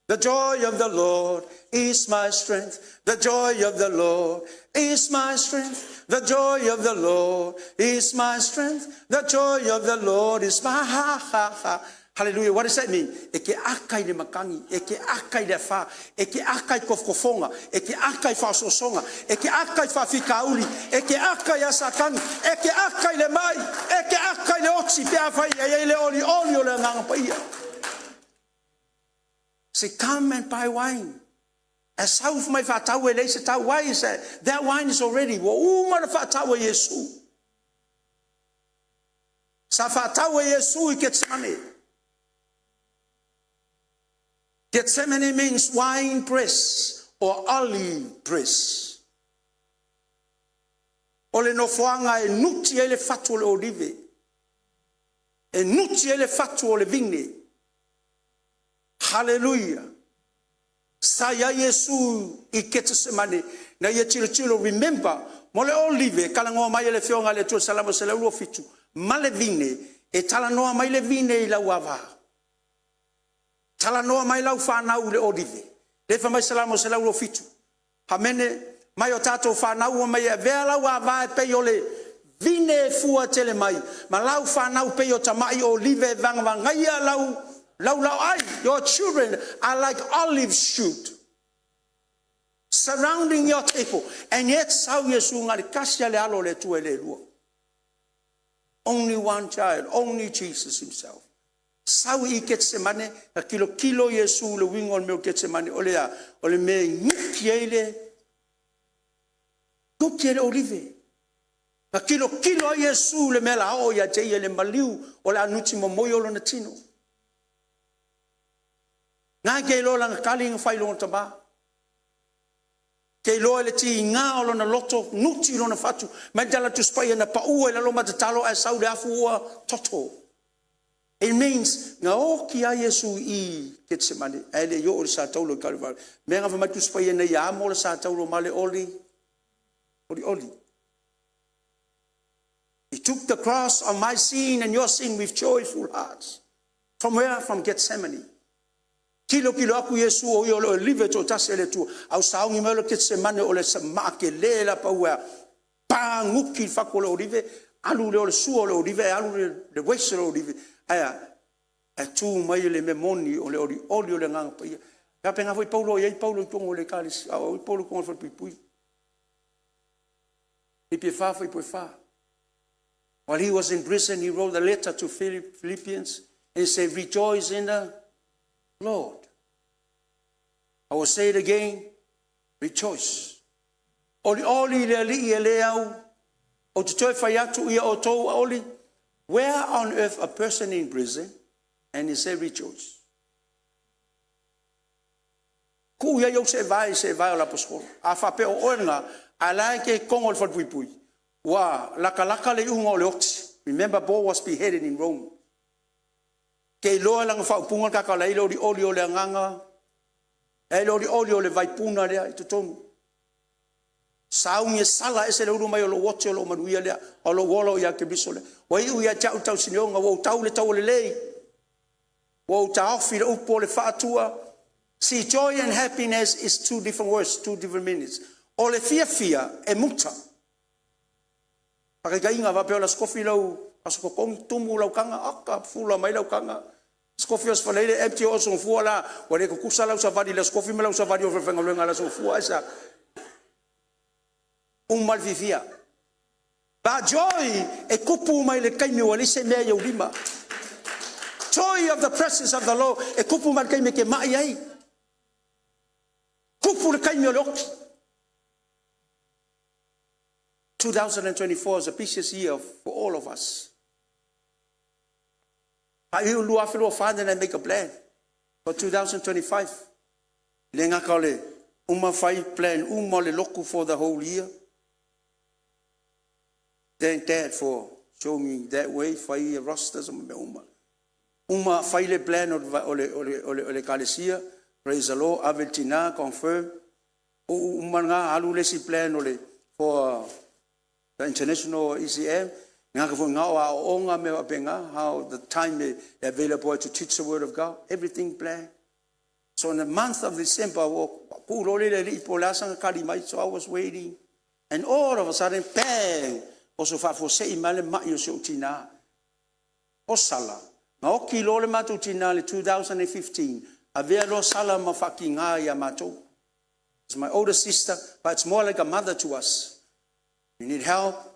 Speaker 1: The joy of the Lord is my strength. The joy of the Lord is my strength. The joy of the Lord is my strength. The joy of the Lord is my ha ha ha. Hallelujah. What does that mean? E ke aka i le matangi, e ke aka i le afa, e ke aka i kofokofoga, e ke aka i faaosoosoga, e ke aka i faafitauli, e ke aka i asakani, e ke aka i le mai, e ke aka i le oti, pe afai e ai le olioli o le Agaga Paia. Say, come and buy wine. E sau mai faatau e leai se tau. Why is that? That wine is already, ua uma na faatau e Iesu. Sa faatau e Iesu i Ketsemane. Gethsemane means wine press or olive press. O le nofoaga e nuti ai le fatu o le olive, e nuti ai le fatu o le vine. Haleluia! Sa i ai Iesu i Ketesemane na ia tilotilo. Remember, mo le olive e talanoa mai e le Afioga a le Atua i le Salamo 127 ma le vine, e talanoa mai le vine i lau ava, talanoa mai lau fanau i le olive. Lea fai mai Salamo 127, Amene, mai o tatou fanau ua mai e avea lau ava e pei o le vine e fua tele mai, ma lau fanau pei o tamai olive e vagavagaia lau laulaauai. Your children are like olive shoot surrounding your table. And yet sau Iesu na le tasi a le alo o le Atua e le lua. Only one child, only Jesus himself. Sau i Ketsemane, na tilotilo Iesu i le uiga o le mea o Ketsemane, o le a? O le mea e nuti ai le olive. Na tilotilo ai Iesu i le mea la oo ia te ia i le maliu o le a nuti momoi o lona tino. Na te iloa lana tali na fai i lona tama. Te iloa i le tiga o lona loto, nuti lona fatu, mai le tala Tusi Paia na pau ai lalo ma tatalo ae sau le afu ua toto. It means na oti ai Iesu i Ketsemane ae le i oo i le sa taulo i Kalivali. Mea na fai mai Tusi Paia nei amo le sa taulo ma le oli oli oli. He took the cross of my sin and your sin with joyful hearts. From where? From Gethsemane. Kilo kilo aku Iesu o ia o le olive toatasi a le Atua. Au saogi mai o le Ketsemane o le samaa ke le la paua paguki i le fatu o le olive, alu lea o le sua o le olive, e alu le uese o le olive, ae a? Tu mai le mea moni o le olioli o le Agaga Paia. E faapena foi Paulo, e i ai Paulo i totonu o le ekalesia, a o ai Paulo i totonu o le falepuipui. Filipi e 4 fuaiupu e 4. While he was in prison, he wrote a letter to Philippians and he said, "Rejoice in the Lord. I will say it again, rejoice." Oli oli le alii e le au, o te toe fai atu ia o tou oli. Where on earth a person in prison and he said rejoice? Tuu ia iou se vae se vae o le aposetolo. A faapea o oe lena, a la e te togo i le falepuipui, ua latalata le iuga o le oti. Remember, Paul was beheaded in Rome. Te iloa lana faaupuga le tata la i le olioli o le agaga, e le olioli o le vaipuna lea i totonu. Sauni e sala ese le ulu mai o lou ote o lou manuia lea, o lou ola o ia Keriso lea. Ua iu ia te au le tausineoga, ua ou tau le taua lelei, ua ou taofi le upu o le faatua. See, joy and happiness is two different words, two different meanings. O le fiafia e muta. Whakaitaiga faapea o le aso kofi lau aso totogi, tumu lau taga, aka fula mai lau taga. Aso kofi aso Faraile empty o aso Gafua la, ua le tutusa lau savali i le aso kofi ma lau savali o le falefaigaluega i le aso Gafua, ae sa? Uma le fiafia. But joy e kupu mai le taimi ua leai se mea i ou lima. Joy of the presence of the Lord e kupu mai le taimi e te mai ai. Kupu le taimi o le oti. 2024 is a busiest year for all of us. 2024, then I make a plan for 2025. Le gata o le uma fai plan uma o le lotu for the whole year. Thank Dad for showing me that way, fai rosters ma mea uma. Uma fai le plan o le ekalesia, praise the Lord, ave le tina, confirm. Uma lena alu le isi plan o le for the international ECM. Ngaka foi ngā o a o me faapena, how the time e available to teach the word of God, everything planned. So in the month of December, ku lo le le po le asanga kali mai, so I was waiting. And all of a sudden, bang, o so faafuasei mai le mai o si ou tina. O Sala, na oki loa le matou tina le 2015, avea loa Sala ma faakiga ia matou. It's my older sister, but it's more like a mother to us. You need help.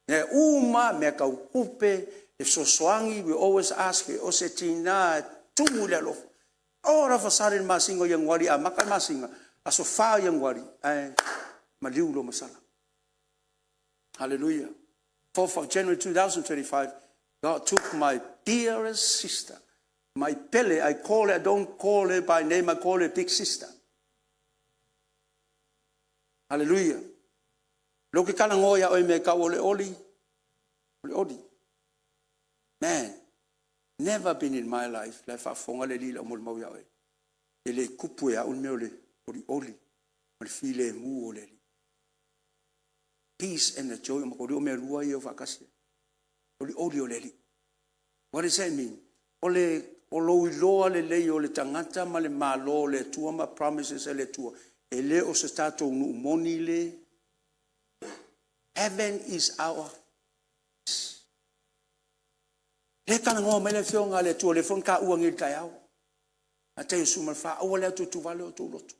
Speaker 1: Mea uma, mea tau tupe, e fesoasoani, we always ask her, o se tina tumu i le alofa. All of a sudden, masina o Ianuari, amata le masina, aso 4 Ianuari, ae maliu lo masala. Hallelujah. 4th of January 2025, God took my dearest sister, my pele. I call her, I don't call her by name, I call her big sister. Hallelujah. Lo ke kala ngoa ia oe me ka o le oli, o le oli. Man, never been in my life la faafofoga le lila o molimau ia oe. E le kupu e au le mea o le oli oli, o le filemu o le Alii. Peace and the joy o makoli o mea lua ia o faatasi. Oli oli o le Alii. What does that mean? O le o lou iloa lelei o le tagata ma le Malo o le Atua ma promises a le Atua. E le o se tatou nuu moni le. Heaven is our le talanoa mai le afioga a le Atua, le foi na taua nei i le taeao. Mataio 14, aua le atuatuvale o outou loto.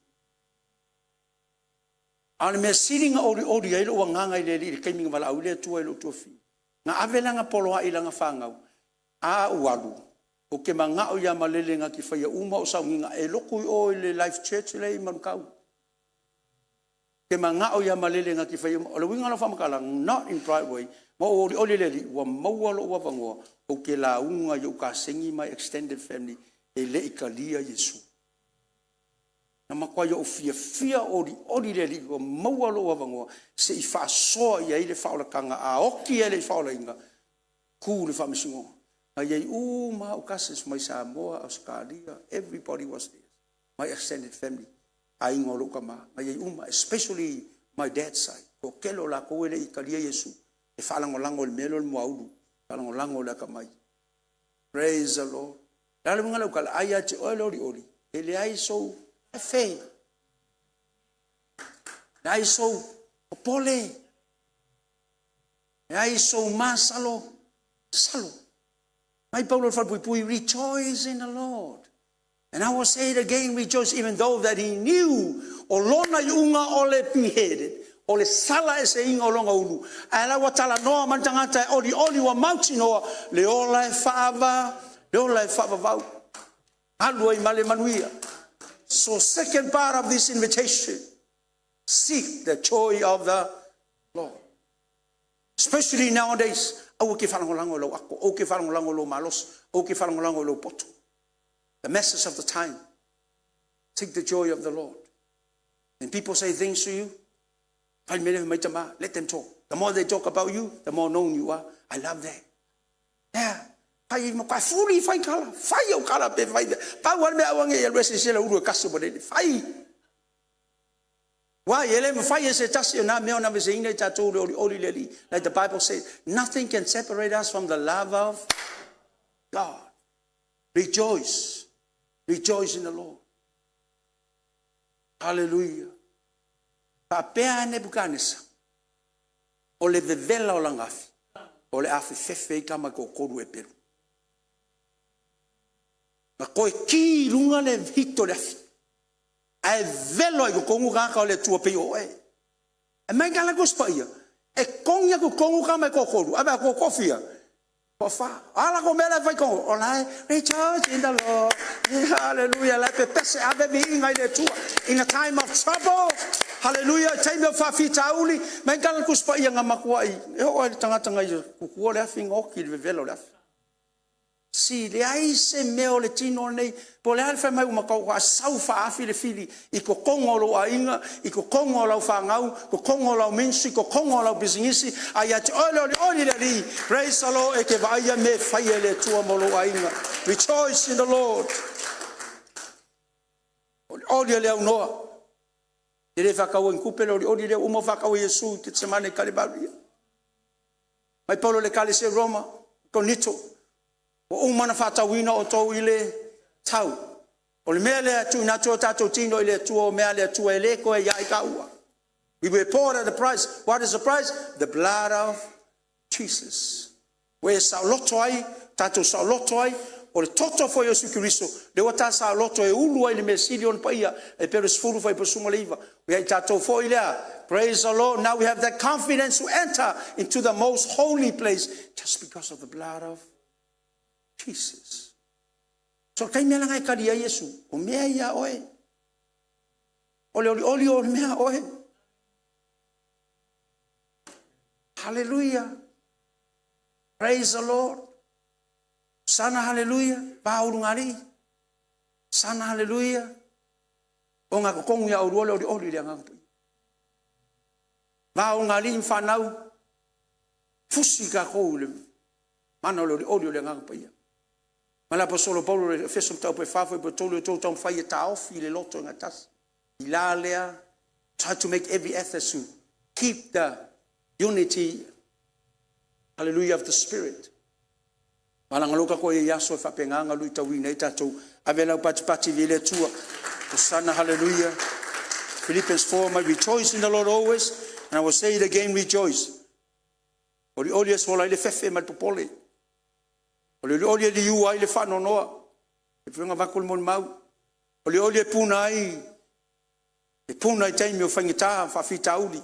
Speaker 1: A o le mea sili na olioli ai lou agaga i le Alii i le taimi na valaau ai le Atua i lou tuafafine, na ave lana poloai i lana fanau, a ou alu, ou te manao ia malele na te faia uma au sauniga, e lotu i o i le Life Church la e i Manukau. Ou te manao ia malele na te faia uma, o le uiga o lau faamatalaga, not in pride way, na ou olioli i le Alii ua maua lou avanoa ou te lauga i ou kasegi ma extended family e le i talia Iesu. Na matuai ou fiafia olioli le Alii ua maua lou avanoa se i faasoa i ai le faaolataga, a oti ae le i faaolaina, tu le faamasinoga. Na i ai uma lava ou cousins mai Samoa, Ausetalia, everybody was there, my extended family, aiga o lou tama, na i ai uma, especially my dad side. O le toatele o latou e le i talia Iesu, e faalagolago i le mea lea o le muaulu, faalagolago i le atamai. Praise the Lord. O le a le uiga o lau tala? A ia te oe le olioli, e leai sou fefe, leai sou popole, leai sou masalo, salo. Mai Paulo i le falepuipui, rejoice in the Lord. And I will say it again, rejoice, even though that he knew o lona iuga o le beheaded, o le sala eseina o lona ulu, ae la ua talanoa mai le tagata e olioli ua mautinoa le ola e faava, le ola e faavavau. Alu ai ma le manuia. So second part of this invitation, seek the joy of the Lord. Especially nowadays, aua ke faalagolago i lou ato, aua ke faalagolago i lou malosi, aua ke faalagolago i lou poto. The message of the time. Take the joy of the Lord. And people say things to you, let them talk. The more they talk about you, the more known you are. I love that. Yeah. Fai ma ka fuli fai kala, fai au kala pe fai. Pau ale mea aua nge ia resi se la ulu e kasi mo le. Fai. Why? E le mafai e se tasi o nā mea o na veseina i tatou le olioli le Alii. Like the Bible says, nothing can separate us from the love of God. Rejoice. Rejoice in the Lord. Hallelujah. Faapea Nebukanesa, o le vevela o lana afi, o le afefefe ai tama e toatolu Eperu. Na toe ki i luga le hito o le afi, ae velo ai i totonu tagata o le Atua pei o oe. E mai ka la Tusi Paia, e togi atu i totonu tama e toatolu, ae vaai atu ua toafia? Toafa. O a latou mea la e fai i totonu? O la e rejoice in the Lord. Hallelujah. La e pepese ave viiga i le Atua. In a time of trouble. Hallelujah. I taimi o faafitauli, mai ka la Tusi Paia na matuai e oo lava i le tagata na ia kukua le afi na oti i le vevela o le afi. Si leai se mea o le tino lenei, po o le a le fai mai ua matua sau faaafi le fili i totonu o lou aiga, i totonu o lau fanau, totonu o lau ministry, totonu o lau pisinisi, a ia te oe le olioli le Alii, praise the Lord, e te vaaia mea e faia e le Atua mo lou aiga. Rejoice in the Lord. Olioli e le aunoa. E le faataua i ni tupe le olioli lea, ua uma ona faatau e Iesu i Ketesemane i Kalivaria. Mai Paulo i le Ekalesia i Roma, Konito, ua uma ona faatauina outou i le tau. O le mea lea e tuuina atu o tatou tino i le Atua, o mea a le Atua e le toe ia i taua. We were bought at a price. What is the price? The blood of Jesus. Ua e saoloto ai, tatou saoloto ai, o le toto foi o Iesu Keriso, lea ua ta saoloto e ulu ai le mea sili ona paia, e pei o le 10 fuaiupu 19. Ia i tatou foi lea, praise the Lord, now we have that confidence to enter into the most holy place just because of the blood of Jesus. So taimi ala e tali ai Iesu, o mea ia oe. O le olioli o le mea oe. Hallelujah. Praise the Lord. Sana haleluia, va ulugalii. Sana haleluia. O gatotonu ia oulua le olioli i le Agaga Paia. Va ulugalii ma fanau, fusi tatou i le mana o le olioli o le Agaga Paia. Ma le Aposolo Paulo i le Efeso mataupu e 4 fuaiupu e 3, e outou taumafai e taofi le loto e gatasi. I la lea, try to make every effort to keep the unity, hallelujah, of the Spirit. Malagalo tatou i aso e faapena ona luitauina ai tatou. Ave lau patipati i le Atua. Hosana, hallelujah. Philippians 4, my rejoice in the Lord always, and I will say it again, rejoice. Olioli e sola ai le fefe ma le popole. O le olioli e liua ai le faanoanoa. E pei ona avatu le molimau. O le olioli e puna ai, e puna i taimi o faigata ma faafitauli.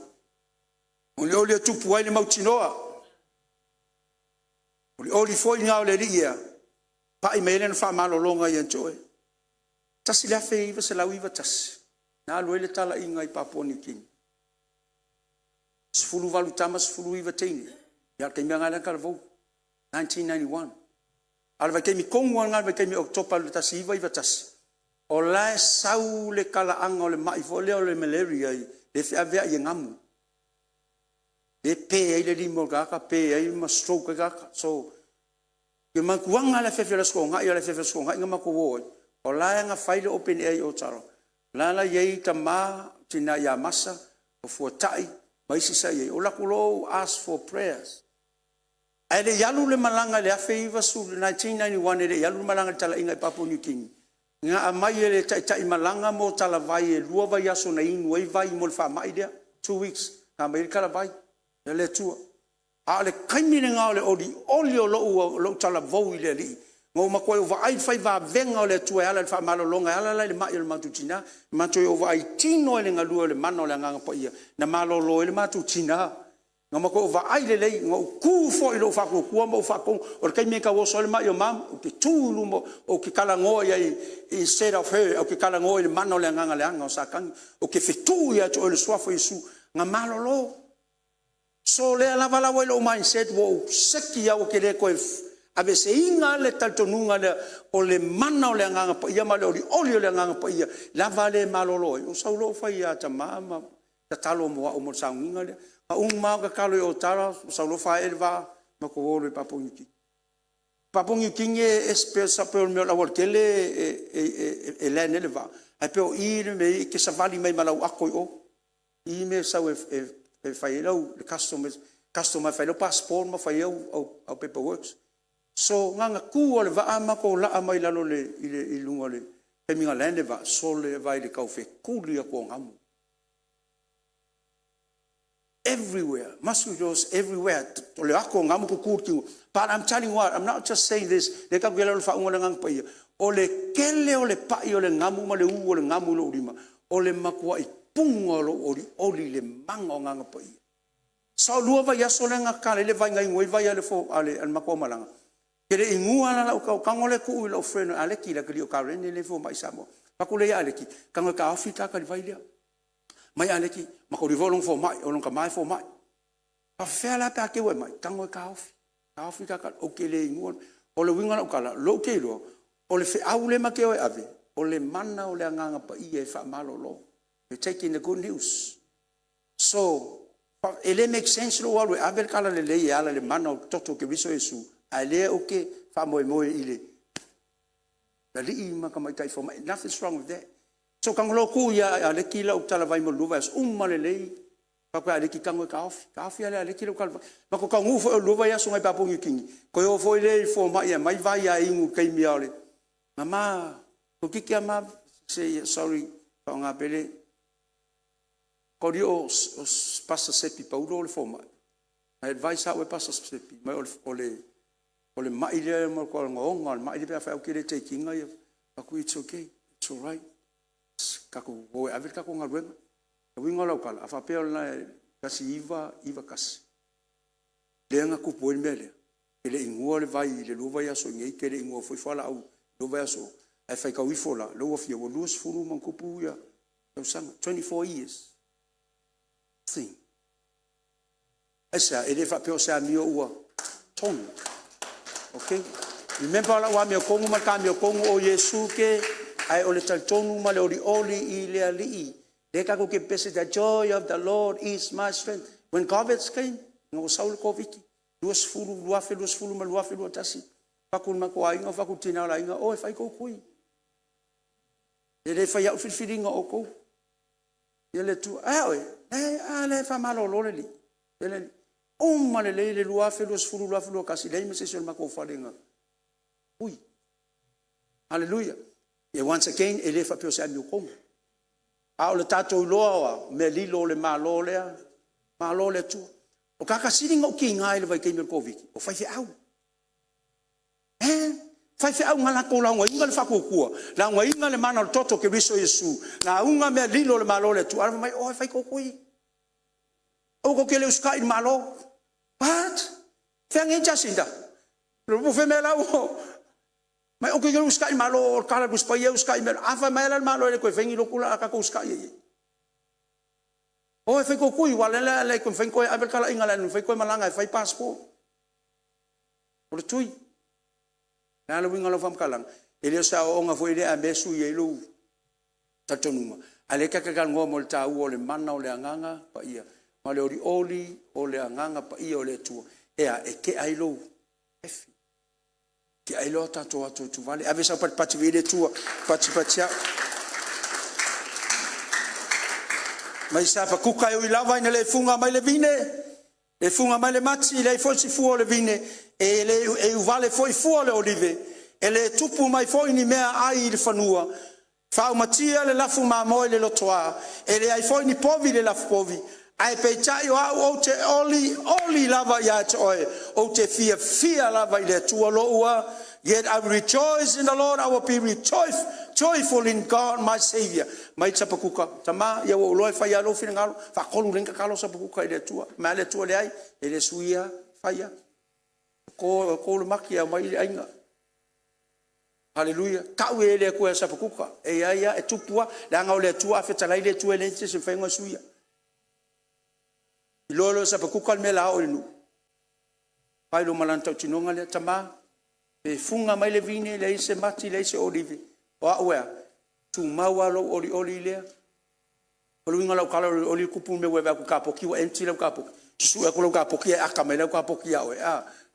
Speaker 1: O le olioli e tupu ai le mautinoa. O le olioli foi lena o le Alii e pai mai ai lana faamalologa ia te oe. 1991 na alu ai le talaiga i Papua Niu Kini, 18 tama 19 teine, ia o le taimi lava lena lea na talavou, 1991. A o le vaitaimi tonu lava lena o le vaitaimi o Oketopa i le 1991, o la e sau le talaaga o le mai foi lea o le malaria lea e feaveai e gamu, lea e pe ai le lima o le tagata pe ai ma stroke ai le tagata. So, o le manatuaga lava o le afiafi o le Aso Toonai o le afiafi o le Aso Toonai na matou o ai, o la e na fai le open air i Otaral, o la e la e i ai tama, tina ia Masa, o Fuatai ma isi sa i ai, ou alu atu loa ou ask for prayers. Ae le i alu le malaga i le 1991 e le i alu le malaga i le talaiga i Papua Niu Kini, na aumai e le taitai malaga talavai e 2 vaiaso na inu ai vai mo le faamai lea, 2 weeks na aumai ai le talavai a le Atua. A o le taimi lena o le olioli o lou talavou i le Alii, na ou matuai ou vaai i le fai vavega o le Atua e ala i le faamalologa e ala la i le mai o le matou tina. Na matou vaai tino lava i le galue o le mana o le Agaga Paia na malolo ai le matou tina. Na matua ou vaai lelei, na ou tu foi i lou faatuatua ma ou faatonu. O le taimi e tauoso ai le mai o mom, ou te tu i luma ou te talanoa i ai instead of her, ou te talanoa i le mana o le agaga leaga o Satani. Ou te fetu ia te oe i le Suafa o Iesu, na malolo. So lea lava la ua i lou mindset ua ou seki lava ou te le toe aveeseina lava le talitonuga lea o le mana o le Agaga Paia ma le olioli o le Agaga Paia lava lea e malolo ai, ou sau loa ou fai ia tama ma tatalo mo au mo le sauniga lea. Na uma lava ona tatalo i Otara sau loa faaee le vaa matou o loa i Papua Niu Kini. Papua Niu Kini e pei o le mea o le aualatele e land ai le vaa, ae pei o i le mea e i ai e te savali mai ma lau ato i o, i le mea e sau e fai ai lau custom e fai ai lau passport ma fai ai au paper works. So na ona tu lava o le vaa matou laa mai lalo i luga i le taimi na land le vaa, sole vaai i le tau fetuli atu o gamu everywhere, mosquitoes everywhere. O le ato o gamu tutu i le tino. But I'm telling you what, I'm not just saying this, lea tatou te iloa o le faauuga o le Agaga Paia. O le tele o le pai o le gamu ma le uu o le gamu i lou lima, o le matuai puna o lou olioli i le mana o Agaga Paia. Sa ou 2 vaiaso lea na tatala ai le vai na inu ai vai a le matou aumalaga. Ou te le i inua la lau tago lea tuu i lou friend o Aleki le atalii o Kareni lea e fomai i Samoa. Fai atu lea ia Aleki, tago e taofi le ta talivai lea. Mai Aleki, matou o lona fomai, o lona tama e fomai. Faapefea la pe a te i ua e mai? Tago e taofi, taofi le ta, ou te le inua. O le uiga o lau tala, o lea ou te iloa, o le feau lea matou te o e ave, o le mana o le Agaga Paia e faamalolo. We taking the good news. So, e le make sense lou alu e ave le talalelei e ala i le mana o le toto o Keriso Iesu, a o lea ou te faamoemoe i le alii ma tamaitai fomai. Nothing's wrong with that. So tago loa tuu ia Aleki lau talavai mo le 2 vaiaso, uma lelei, fai atu ia Aleki, tago e taofi. Taofi lava e Aleki lau talavai. Matou taunuu foi o le 2 vaiaso nai Papua Niu Kini, toe o foi lea i le fomai e aumai vai e inu i le taimi o le… Mama, toeitiiti lava ma say sorry, faaaoga pea le… O Pastor Sepi Paulo le fomai, na advise au e Pastor Sepi, fai mai o le mai lea e matua ogaoga lava o le mai lea pe afai ae te le take ina ia… Fai atu, it's okay, it's alright, tatou o e ave le tatou galuega. O le uiga o lau tala, a faapea o le 1991 lea na tupu ai le mea lea, e le i inua le vai i le 2 vaiaso i inei, te le i inua foi fualaau i le 2 vaiaso, ae faitau ifo la, lea ua fia, ua 20+ tausaga, 24 years. Nothing. Aisea? E le faapea o se amio ua tonu. Okay? Remember o lau amiotogu ma le ta amiotogu o Iesu ke, ae o le talitonu ma le olioli i le Alii. Lea tatou te pepese, the joy of the Lord is my strength. When COVID came, ina ua sau le Koviti 20, 2020 ma le 2021, fatu i le matou aiga, fatu i le tina o le aiga, o e fai tou tui. E le fai e au le filifiliga o outou. Ia le Atua, ae a oe? A lea e faamalolo le Alii. Le Alii. Uma lelei le 2020, 2021, leai ma se isi o le matou fale na tui. Hallelujah. Yeah, once again, e le faapea o se amiotonu. A o le tatou iloa o a? Mea lilo o le Malo lea, Malo o le Atua. O tagata sili ona ou tiga i le vaitaimi o le Koviti, o faifeau. Eh? Faifeau na latou laugaina le faatuatua, laugaina le mana o le toto o Keriso Iesu, lauga mea lilo o le Malo o le Atua, ae fai mai, oi fai tou tui. Aua tou te le usitai i le Malo. What? Fea nei Jacinta? Fai mai la ua mai ou te le usitai i le Malo o le tala Tusi Paia e usitai i mea. A fai mai la le Malo e le toe fai ni lotu la a tatou usitai ai i ai. O e fai tou tui aua o lea o le a le toe mafai ona toe ave le talaiga le mafai ona toe malaga e fai passport. O le tui. O le a le uiga o lau faamatalaga? E le o se aoaoga foi lea a mea e sui ai lou talitonuga, a o lea ta te talanoa mo le taua o le mana o le Agaga Paia ma le olioli o le Agaga Paia o le Atua e a? E tea ai lou fefe, tea ai lo tatou atuatuvale. Ave sau patipati viia le Atua, patipati au. Mai Sapakuka e ui lava ina le fuga mai le vine, le fuga mai le mati, leai foi se fua o le vine, e le e uvale foi fua o le olive, e le tupu mai foi ni mea ai i le fanua, faaumatia le lafu mamoe i le lotoa, e leai foi ni povi i le lafupovi, ae peitai o au ou te olioli lava ia te oe, ou te fiafia lava i le Atua lou Yet I will rejoice in the Lord, I will be rejoice, joyful in God my Savior. Mai Sapakuka, tama, ia ua ou iloa e fai lava lou finagalo, faatolu lea tatalo Sapakuka i le Atua. Mai le Atua leai, e le suia, fai lava. To, to le mati e aumai le aiga. Haleluia. Tau e le Atua ia Sapakuka, e i ai lava, e tupu lava, leaga o le Atua a fetalai le Atua e leai se isi e mafai ona suia. Iloa loa e Sapakuka le mea o le a oo i le nuu, fai loa ma lana tautinoga lea, tama, pe fuga mai le vine, leai se mati, leai se olive, o au e a? Tumau lava lou olioli lea. O le uiga o lau tala o le olioli e tupu le mea ua e vaai atu i le kapoki ua empty lau kapoki, susue atu lau kapoki ae aka mai lau kapoki ia oe.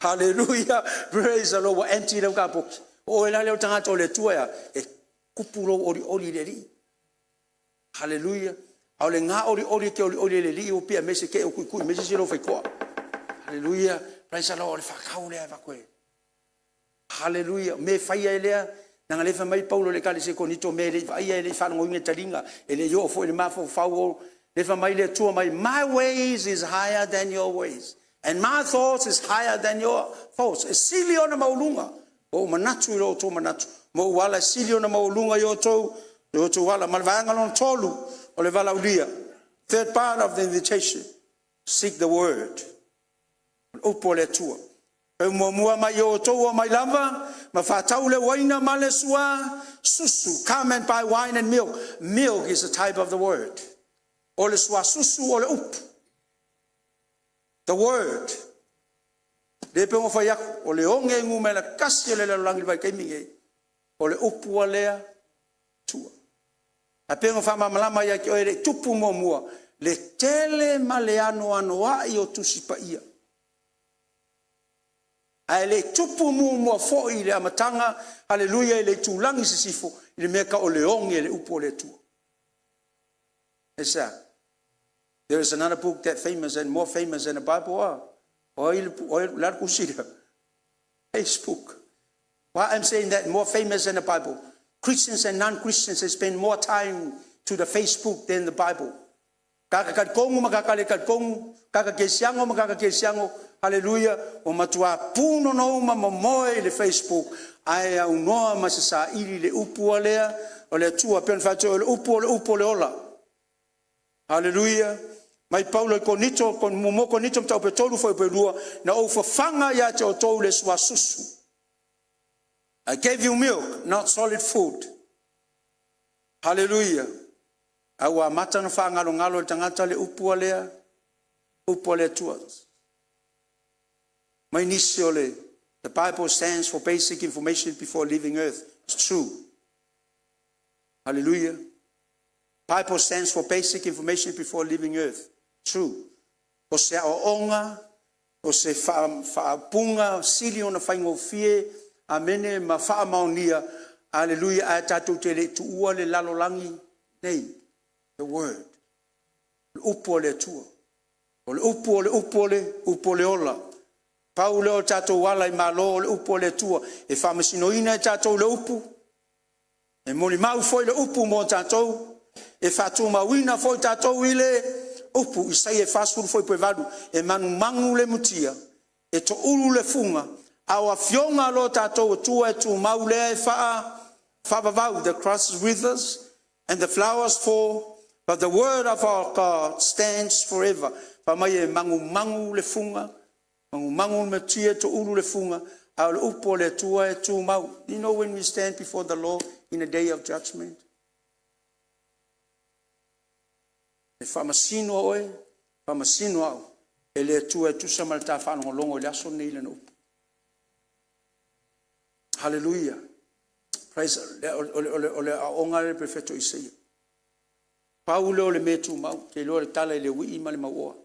Speaker 1: Hallelujah, praise the Lord, ua empty lau kapoki. O oe la lea o le tagata o le Atua e a? E tupu lou olioli i le Alii. Hallelujah. A o lena olioli e te olioli ai i le Alii ua pia mai se tee ua tuitui mai se isi i lou faitoa. Hallelujah. Praise the Lord. O le faatau lea e avatu e. Hallelujah. O mea e faia e lea, leaga lea e fai mai Paulo i le ekalesia i Korinito, mea e le i vaaia e le i faalogoina e taliga, e le i oo foi i le mafaufau o lea e fai mai le Atua mai, my ways is higher than your ways and my thoughts is higher than your thoughts. E sili ona maualuga ou manatu i lo outou manatu, ma ou ala e sili ona maualuga i outou ala. Ma le vaega lona tolu o le valaaulia. Third part of the invitation, seek the word. O le upu a le Atua. E muamua mai i o outou omai lava ma faatau le uaina ma le sua susu. Come and buy wine and milk. Milk is a type of the word. O le sua susu o le upu. The word. Le pe ona fai atu, o le oge numera tasi o le lalolagi i le vaitaimi nei, o le upu a lea tua. Ae pei ona faamalamalama ia te oe e le i tupu muamua le tele ma le anoanoai o Tusi Paia. Ae le i tupu muamua foi i le amataga, haleluia, i le itulagi sisifo, i le mea tau o le oge le upu o le Atua. Aisea? There is another book that famous and more famous than the Bible. Ah, o ai le a le tusi lea? Facebook. Why I'm saying that more famous than the Bible? Christians and non-Christians, they spend more time to the Facebook than the Bible. Kaka talitonu ma kaka le talitonu, kaka kerisiano ma kaka kerisiano, haleluia, ua matua punono uma momoe i le Facebook, ae aunoa ma se saili le upu a lea o le Atua. Pei ona fai atu o le upu o le upu o le ola. Haleluia. Mai Paulo i Konito, muamua Konito mataupu e 3 fuaiupu e 2, na ou fafaga ia te outou le suasusu. I gave you milk, not solid food. Haleluia. A ua amata ona faagalogalo e le tagata le upu a lea, upu a le Atua. Mai nisi o le The Bible stands for basic information before leaving earth. It's true. Hallelujah. Bible stands for basic information before leaving earth. True. O se aoaoga, o se faaupuga sili ona faigofie, amene, ma faamaonia, aleluia, ae tatou te le i tuua le lalolagi nei. The word. O le upu a le Atua. O le upu, o le upu, o le upu o le ola. Pau lea o tatou ala i malo o le upu a le Atua. E faamasinoina e tatou le upu, e molimau foi le upu mo tatou, e faatumauina foi tatou i le upu. Isaia 40 fuaiupu e 8, e manumanu le mutia, e toulu le fuga, a o afioga a lo tatou Atua e tumau lea e faavavau. The grass withers and the flowers fall, but the word of our God stands forever. Fai mai e manumanu le fuga, manumanu le mutia, toulu le fuga, a o le upu a le Atua e tumau. You know when we stand before the Lord in a day of judgment, e faamasino oe, faamasino au e le Atua e tusa ma le ta faalogologo i le aso lenei i lana upu. Hallelujah. Praise o le aoaoga le perofeta o Isaia. Pau lea o le mea tumau, te iloa le tala i le uii ma le mauoa.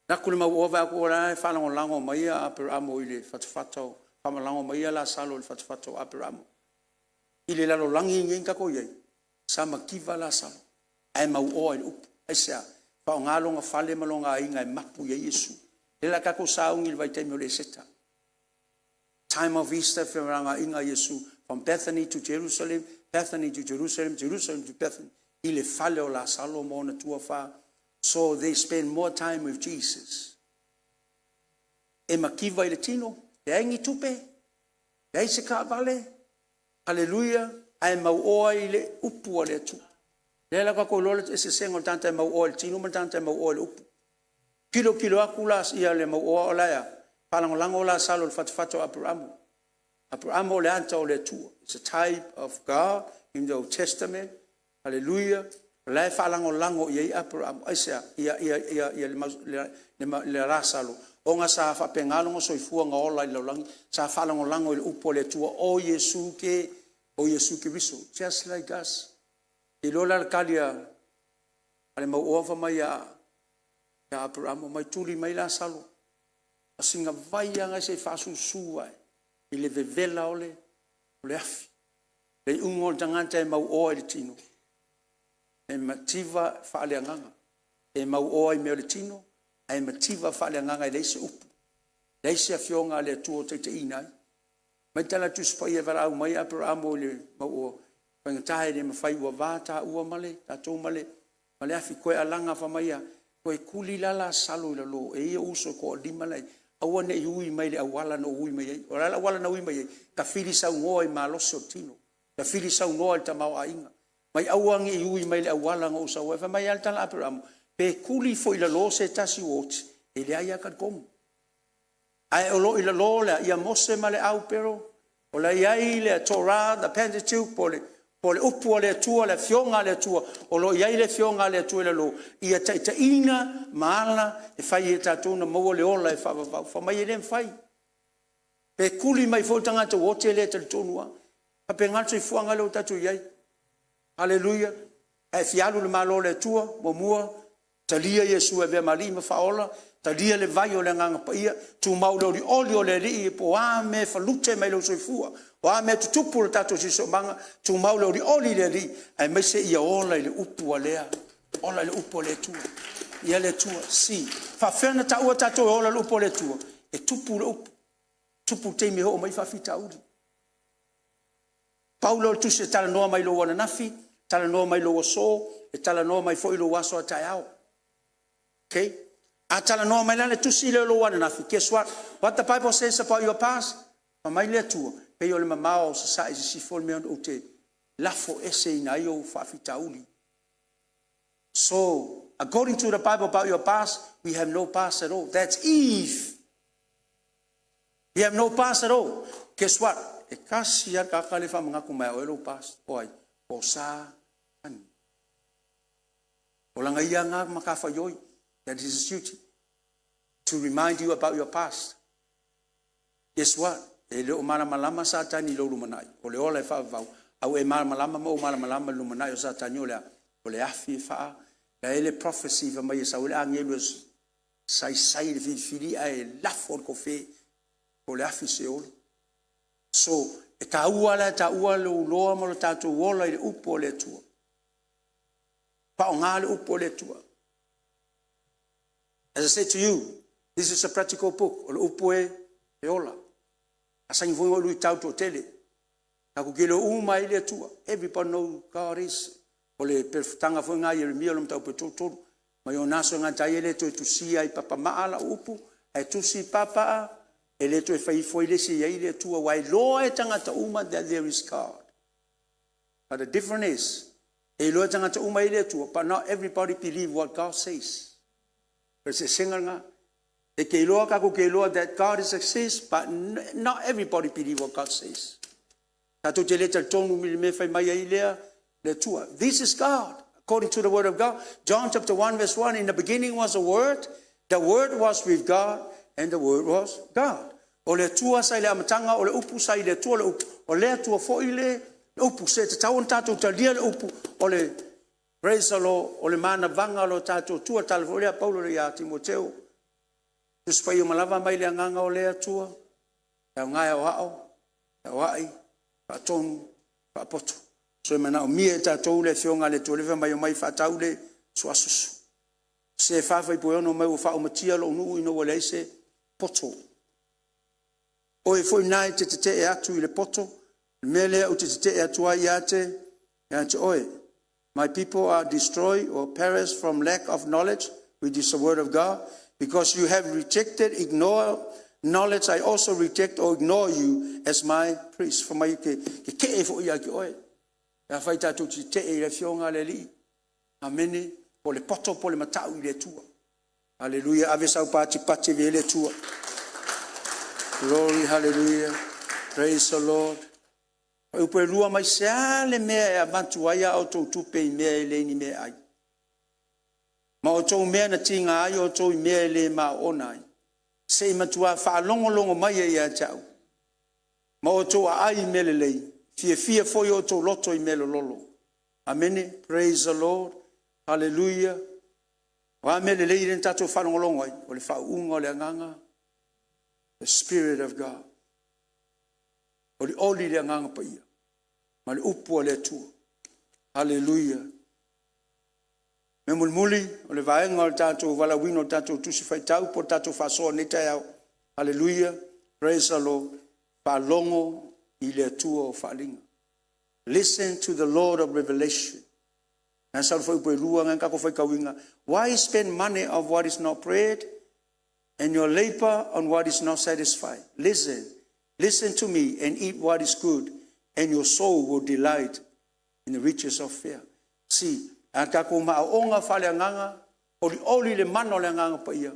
Speaker 1: Laku le mauoa vaai atu o la e faalagolago mai a Aperamo i le fatafata o faalagolago mai ia Lasalo i le fatafata o Aperamo. I le lalolagi lenei na tatou i ai, sa mativa Lasalo ae mauoa i le upu. Aisea? Faaaoga lona fale ma lona aiga e mapu i ai Iesu. Lea la tatou sauni i le vaitaimi o le Eseta. Time of Easter, femalagaiga a Iesu from Bethany to Jerusalem, Bethany to Jerusalem, Jerusalem to Bethany, i le fale o Lasalo ma ona tuafa. So they spend more time with Jesus. E mativa i le tino, leai ni tupe, leai se taavale, haleluia, ae mauoa i le upu a le Atua. Lea la tatou iloa le eseesega o le tagata e mauoa i le tino ma le tagata e mauoa i le upu. Tilotilo atu la ia le mauoa o la e a? Faalagolago Lasalo i le fatafata o Aperamo. Aperamo o le ata o le Atua. It's a type of God in the Old Testament. Hallelujah. O la e faalagolago i ai Aperamo. Aisea? Ia, ia, ia, ia le, le, le Lasalo, ona sa faapena lona soifua na ola i le lalolagi, sa faalagolago i le upu a le Atua o Iesu ke, o Iesu Keriso. Just like us. I loa la le tali a le mauoa fai mai ia Aperamo, mai tuli mai Lasalo. Sina vai lava se i faasusu ae i le vevela o le afi. Le iuga o le tagata e mauoa i le tino, e mativa faaleagaga. E mauoa i mea o le tino, ae mativa faaleagaga e leai se upu. Leai se afioga a le Atua o taitaiina ai. Mai tala Tusi Paia e valaau mai Aperamo i le mauoa, faigata e le mafai ua va taua ma le tatou ma le afi. Toe alaga fai mai a, toe tuli la Lasalo i lalo e i ai ou uso e toalima la e i ai, aua ne i ui mai i le auala na ou ui mai ai. O le a le auala na ui mai ai? Tafili saunoa i malosi o le tino, tafili saunoa i le tamaoaiga. Mai aua ne i ui mai i le auala na ou sau ai. Fai mai a le tala a Aperamo, pe tuli ifo i lalo se tasi ua oti, e leai lava talitonu. Ae o lo o i lalo le ia Mose ma le aupero, o la e i ai le Torah, the Pentateuch, po o le upu a le Atua, le afioga a le Atua, o lo o i ai le afioga a le Atua i lalo, ia taitaiina ma ala e fai e tatou ona maua le ola e faavavau. Fai mai e le mafai. Pe tuli mai foi le tagata ua oti e le talitonu lava. Faapena le soifuaga lea ua tatou i ai. Haleluia. Ae fia alu i le Malo o le Atua, muamua, talia Iesu e avea ma Alii ma Faaola, talia le vai o le Agaga Paia, tumau i le olioli o le Alii po o a mea e falute mai lou soifua, o a mea e tutupu i le tatou siosiomaga, tumau le olioli i le Alii, aemaise ia ola i le upu a lea, ola i le upu a le Atua. Ia le Atua, si. Faapefea ona taua tatou e ola i le upu a le Atua? E tupu le upu, tupu i le taimi e oo mai ai faafitauli. Pau lea o le tusi e talanoa mai i lou ananafi, talanoa mai i lou aso, e talanoa mai foi i lou aso a taeao. Okay? A talanoa mai la le tusi lea i lou ananafi, guess what? What the Bible says about your past? Fai mai le Atua, pei o le mamao o sasae i sisifo le mea ou te lafo eseina ai ou faafitauli. So, according to the Bible about your past, we have no past at all. That's if we have no past at all. Guess what? E kasi lava le tagata le faamanatu mai a oe lou past. O ai? O Satani. O lana ia nga matafaioi. That is his duty. To remind you about your past. Guess what? E le o malamalama Satani i lou lumanai. O le ola e faavavau. A ua e malamalama ma ou malamalama i le lumanai o Satani o le a? O le afi e faa. La e le prophecy fai mai e sau ai le agelu e saisai i le filifili ae lafo le kofe po o le afi seoli. So, e taua la e taua lou iloa ma lo tatou ola i le upu a le Atua. Faaaoga le upu a le Atua. As I said to you, this is a practical book. O le upu e, e ola. A saini foi o luitau toatele. Tatou te iloa uma ai le Atua. Everybody know God is. O le perofetaga foi lena a Ieremia o le mataupu e 33. Mai ona aso e gata ai e le toe tusia i papamaa lau upu, ae tusi papa e le toe fai ifo ai le isi e i ai le Atua, aua e iloa e tagata uma that there is God. But the difference is, e iloa e tagata uma e i ai le Atua, but not everybody believe what God says. O le eseesega lena. E te iloa, tatou te iloa that God is exist, but not everybody believe what God says. Tatou te le talitonu i le mea e fai mai ai lea le Atua. This is God, according to the word of God. John chapter 1 verse 1, in the beginning was the word, the word was with God, and the word was God. O le Atua sa i le amataga, o le upu sa i le Atua le upu, o le Atua foi le upu. Se tatau ona tatou talia le upu, o le praise the Lord, o le manavaga o lo tatou Atua. Tala foi lea a Paulo ia Timoteo, Tusi Paia uma lava mai le agaga o le Atua, e aoga e aoao, e aoai, faatonu, faapoto. So e manaomia e tatou le Afioga a le Atua, le fai mai omai faatau le suasusu. Se fa faipueono mai ua faaumatia lou nuu ina ua leai se poto. Oe foi na e te tetee atu i le poto, le mea lea ou te tetee atu ai ia te, ia te oe. My people are destroyed or perish from lack of knowledge, which is the word of God, because you have rejected, ignore knowledge, I also reject or ignore you as my priest. Fai mai ke, ke tetee foi ia te oe. E afai tatou te tetee i le afioga a le Alii. Amene. Po o le poto po o le matau i le Atua. Aleluia. Ave sau patipati e ave i ai le Atua. Glory, hallelujah. Praise the Lord. Upu e lua mai se a le mea e avatu ai a outou tupe i mea e le ni mea ai. Ma outou mea na tiga ai outou i mea e le maoona ai. Se i matua faalogologo mai ai ia te au. Ma outou aai i mea lelei, fiafia foi outou loto i mea lololo. Amene. Praise the Lord. Hallelujah. O a mea lelei lea na tatou faalogologo ai, o le faauuga o le agaga, the Spirit of God. Olioli le agaga paia ma le upu a le Atua. Hallelujah. Mea mulimuli, o le vaega o le tatou valaauina o le tatou tusi faitau po o le tatou faasoa i lenei taeao. Hallelujah. Praise the Lord. Faalogo i le Atua o faaaliga. Listen to the Lord of Revelation. Na sau le fuaiupu e lua na tatou faitauina. Why spend money of what is not bread and your labor on what is not satisfied? Listen, listen to me and eat what is good and your soul will delight in the riches of fear. See, a tatou maaoga faaleagaga, olioli le mana o le agaga paia,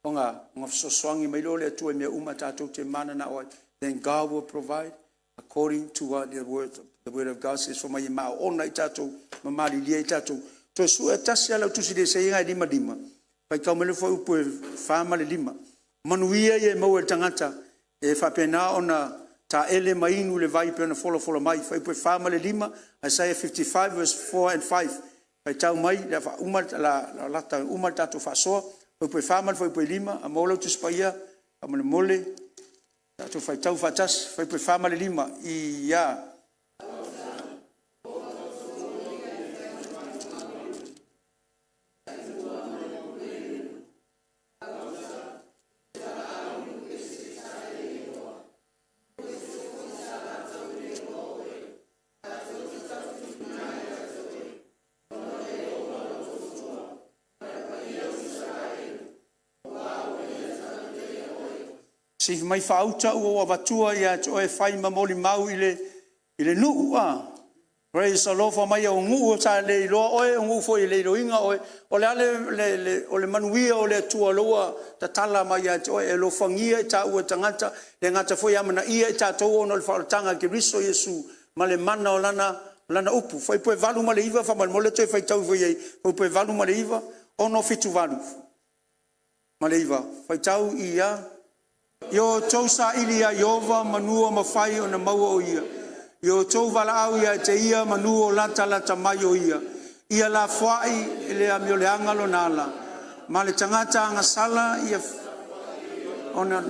Speaker 1: ona, ona fesoasoani mai lea o le Atua i mea uma tatou te mananao ai. Then God will provide according to what the word, the word of God says. Fai mai e maaona i tatou, ma malilie i tatou. Toe sue tasi lava lau tusi le seiga e lima lima. Faitau mai le fuaiupu e 4 ma le 5. Manuia ia e maua e le tagata e faapena ona taele ma inu le vai pei ona folafola mai. Fuaiupu e 4 ma le 5, Isaiah 55 verse 4 and 5. Faitau mai, le a uma la, lata uma le tatou faasoa. Fuaiupu e 4 ma le fuaiupu e 5, a maua lau Tusi Paia, faamolemole, tatou faitau faatasi. Fuaiupu e 4 ma le 5, ia. Se mai faauta ua ou avatua ia te oe e fai ma molimau i le, i le nuu. A. Praise the Lord, fai mai o nuu sa le iloa oe, o nuu foi e le iloaina oe. O le a le, le, le, o le manuia o le Atua o lea ua tatala mai ia te oe, e alofagia i taua e tagata, le gata foi e amanaia i tatou ona o le faaolataga a Keriso Iesu ma le mana o lana, lana upu. Fuaiupu 8 ma le 9 faamolemole toe faitau ifo i ai, fuaiupu 8 ma le 9, 6, 7, 8. Ma le 9, faitau ia. Ia outou saili ia Ieova manu o mafai ona maua o Ia, ia outou valaau ia te Ia manu o latalata mai o Ia. Ia lafoai e le amioleaga lona ala, ma le tagata agasala ia ona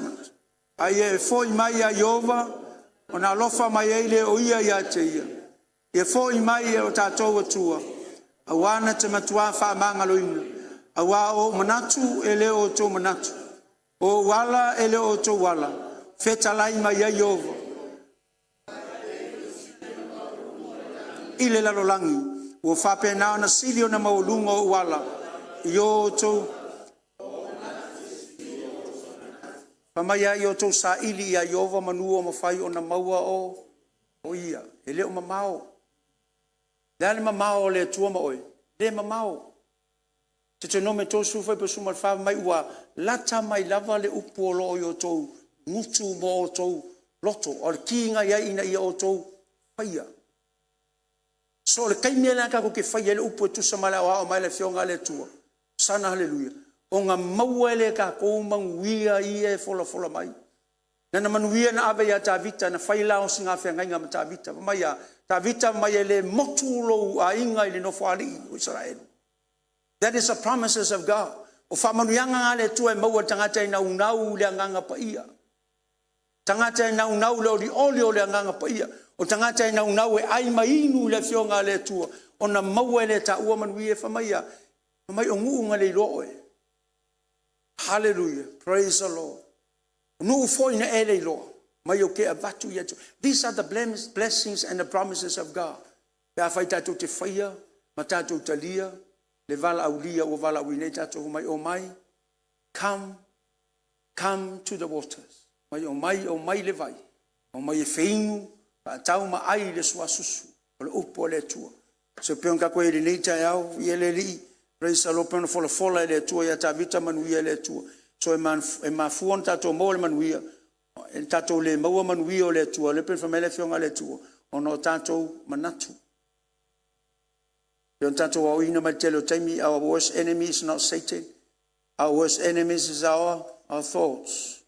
Speaker 1: a ia e foi mai ia Ieova, ona alofa mai ai lea o Ia ia te ia. Ia foi mai e o tatou Atua, auā na te matuā faamagaloina. Auā o ou manatu e le o outou manatu, o ou ala e le o outou ala, fetalai mai ai Ieova i le lalolagi, ua faapena ona sili ona maualuga o'u ala i o outou Fai mai a ia outou saili ia Ieova manu o mafai ona maua o Ia. E le o mamao. O le a le mamao o le Atua ma oe? E le mamao. Deuteronome 34, fai mai ua lata mai lava le upu o lo o i o outou gutu ma o outou loto. O le ki na i ai ina ia outou faia. So o le taimi lava lea tatou te faia ai le upu e tusa ma le aoao mai a le Afioga a le Atua, sana haleluia, ona maua ai lea e tatou manuia ia e folafola mai. Lana manuia na ave ia Tavita na fai le la o sina feagaiga ma Tavita, fai mai a? Tavita fai mai e le motu lou aiga i le nofoalii o Isaraelu. That is the promises of God. O faamanuiaga na a le Atua e maua e le tagata e naunau i le Agaga Paia. Tagata e naunau i le olioli o le Agaga Paia, o tagata e naunau e ai ma inu i le Afioga a le Atua, ona maua e le taua manuia. Fai mai a? Fai mai o nuu na le iloa oe. Hallelujah, praise the Lord. O nuu foi na e le iloa, mai ou te avatu ia te oe. These are the blessings and the promises of God. Pe afai tatou te faia ma tatou talia le valaaulia ua valaauina ai tatou, mai omai, come, come to the waters. Mai omai, omai le vai, omai e feinu, faatau ma ai i le suasusu o le upu a le Atua. So e pei ona tatou i ai i lenei taeao, ia le Alii, praise the Lord, pei ona folafola e le Atua ia Tavita manuia e le Atua. So e mafua ona tatou maua le manuia, e tatou le maua manuia o le Atua, lea e pei ona fai mai le Afioga a le Atua, ona o tatou manatu. E pei ona tatou aoaoina mai le tele o taimi, our worst enemy is not Satan, our worst enemy is our thoughts.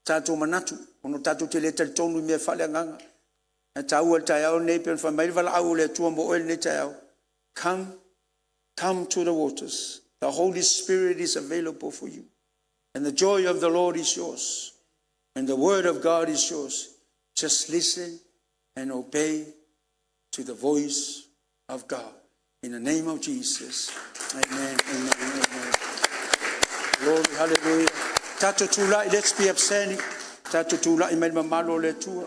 Speaker 1: Tatou manatu, ona tatou te le talitonu i mea faaleagaga. Ae taua i le taeao lenei pei ona fai mai le valaau a le Atua mo oe i lenei taeao, come, come to the waters. The Holy Spirit is available for you. And the joy of the Lord is yours. And the word of God is yours. Just listen and obey to the voice of God. In the name of Jesus. Amen, amen, amen. Glory, hallelujah. Tatou tulai, let's be upstanding. Tatou tulai mai le mamalu o le Atua.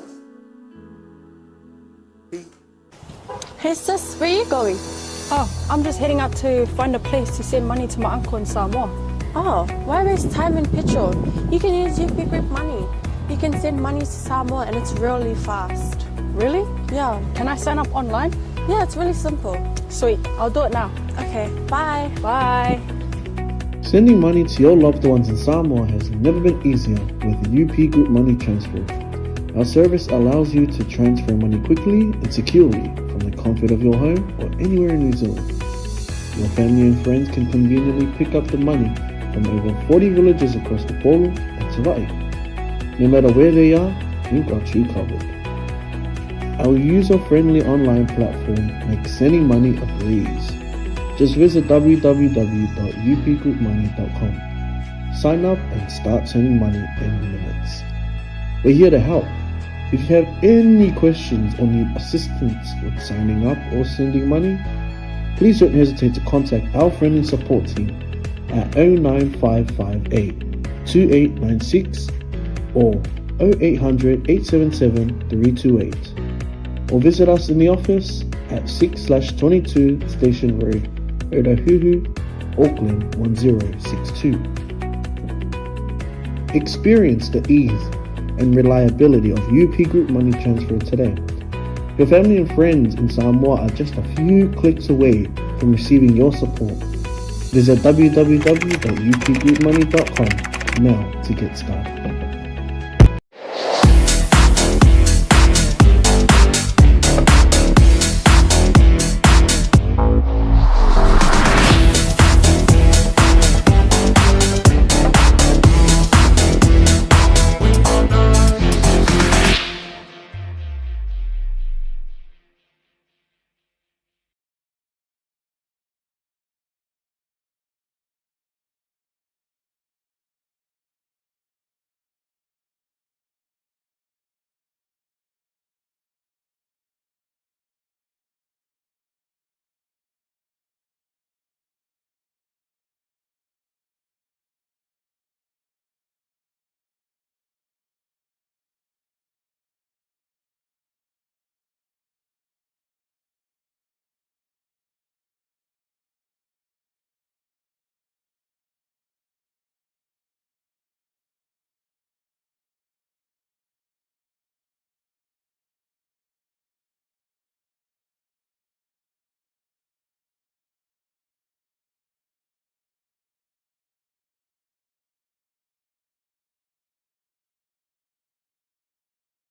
Speaker 2: Hey sis, where you going?
Speaker 3: Oh, I'm just heading out to find a place to send money to my uncle in Samoa.
Speaker 2: Oh, why waste time and petrol? You can use UP Group Money. You can send money to Samoa and it's really fast.
Speaker 3: Really?
Speaker 2: Yeah.
Speaker 3: Can I sign up online?
Speaker 2: Yeah, it's really simple.
Speaker 3: Sweet, I'll do it now.
Speaker 2: Okay, bye.
Speaker 3: Bye.
Speaker 4: Sending money to your loved ones in Samoa has never been easier with UP Group Money Transfer. Our service allows you to transfer money quickly and securely from the comfort of your home or anywhere in New Zealand. Your family and friends can conveniently pick up the money from over 40 villages across the Polo and Savai'i. No matter where they are, we've got you covered. Our user-friendly online platform makes sending money a breeze. Just visit www.upgroupmoney.com. Sign up and start sending money in minutes. We're here to help. If you have any questions or need assistance with signing up or sending money, please don't hesitate to contact our friendly support team at 09558 2896 or 0800 877 328 or visit us in the office at 6/22 Station Road, Otahuhu, Auckland 1062. Experience the ease and reliability of UP Group Money Transfer today. Your family and friends in Samoa are just a few clicks away from receiving your support. Visit www.upgroupmoney.com now to get started.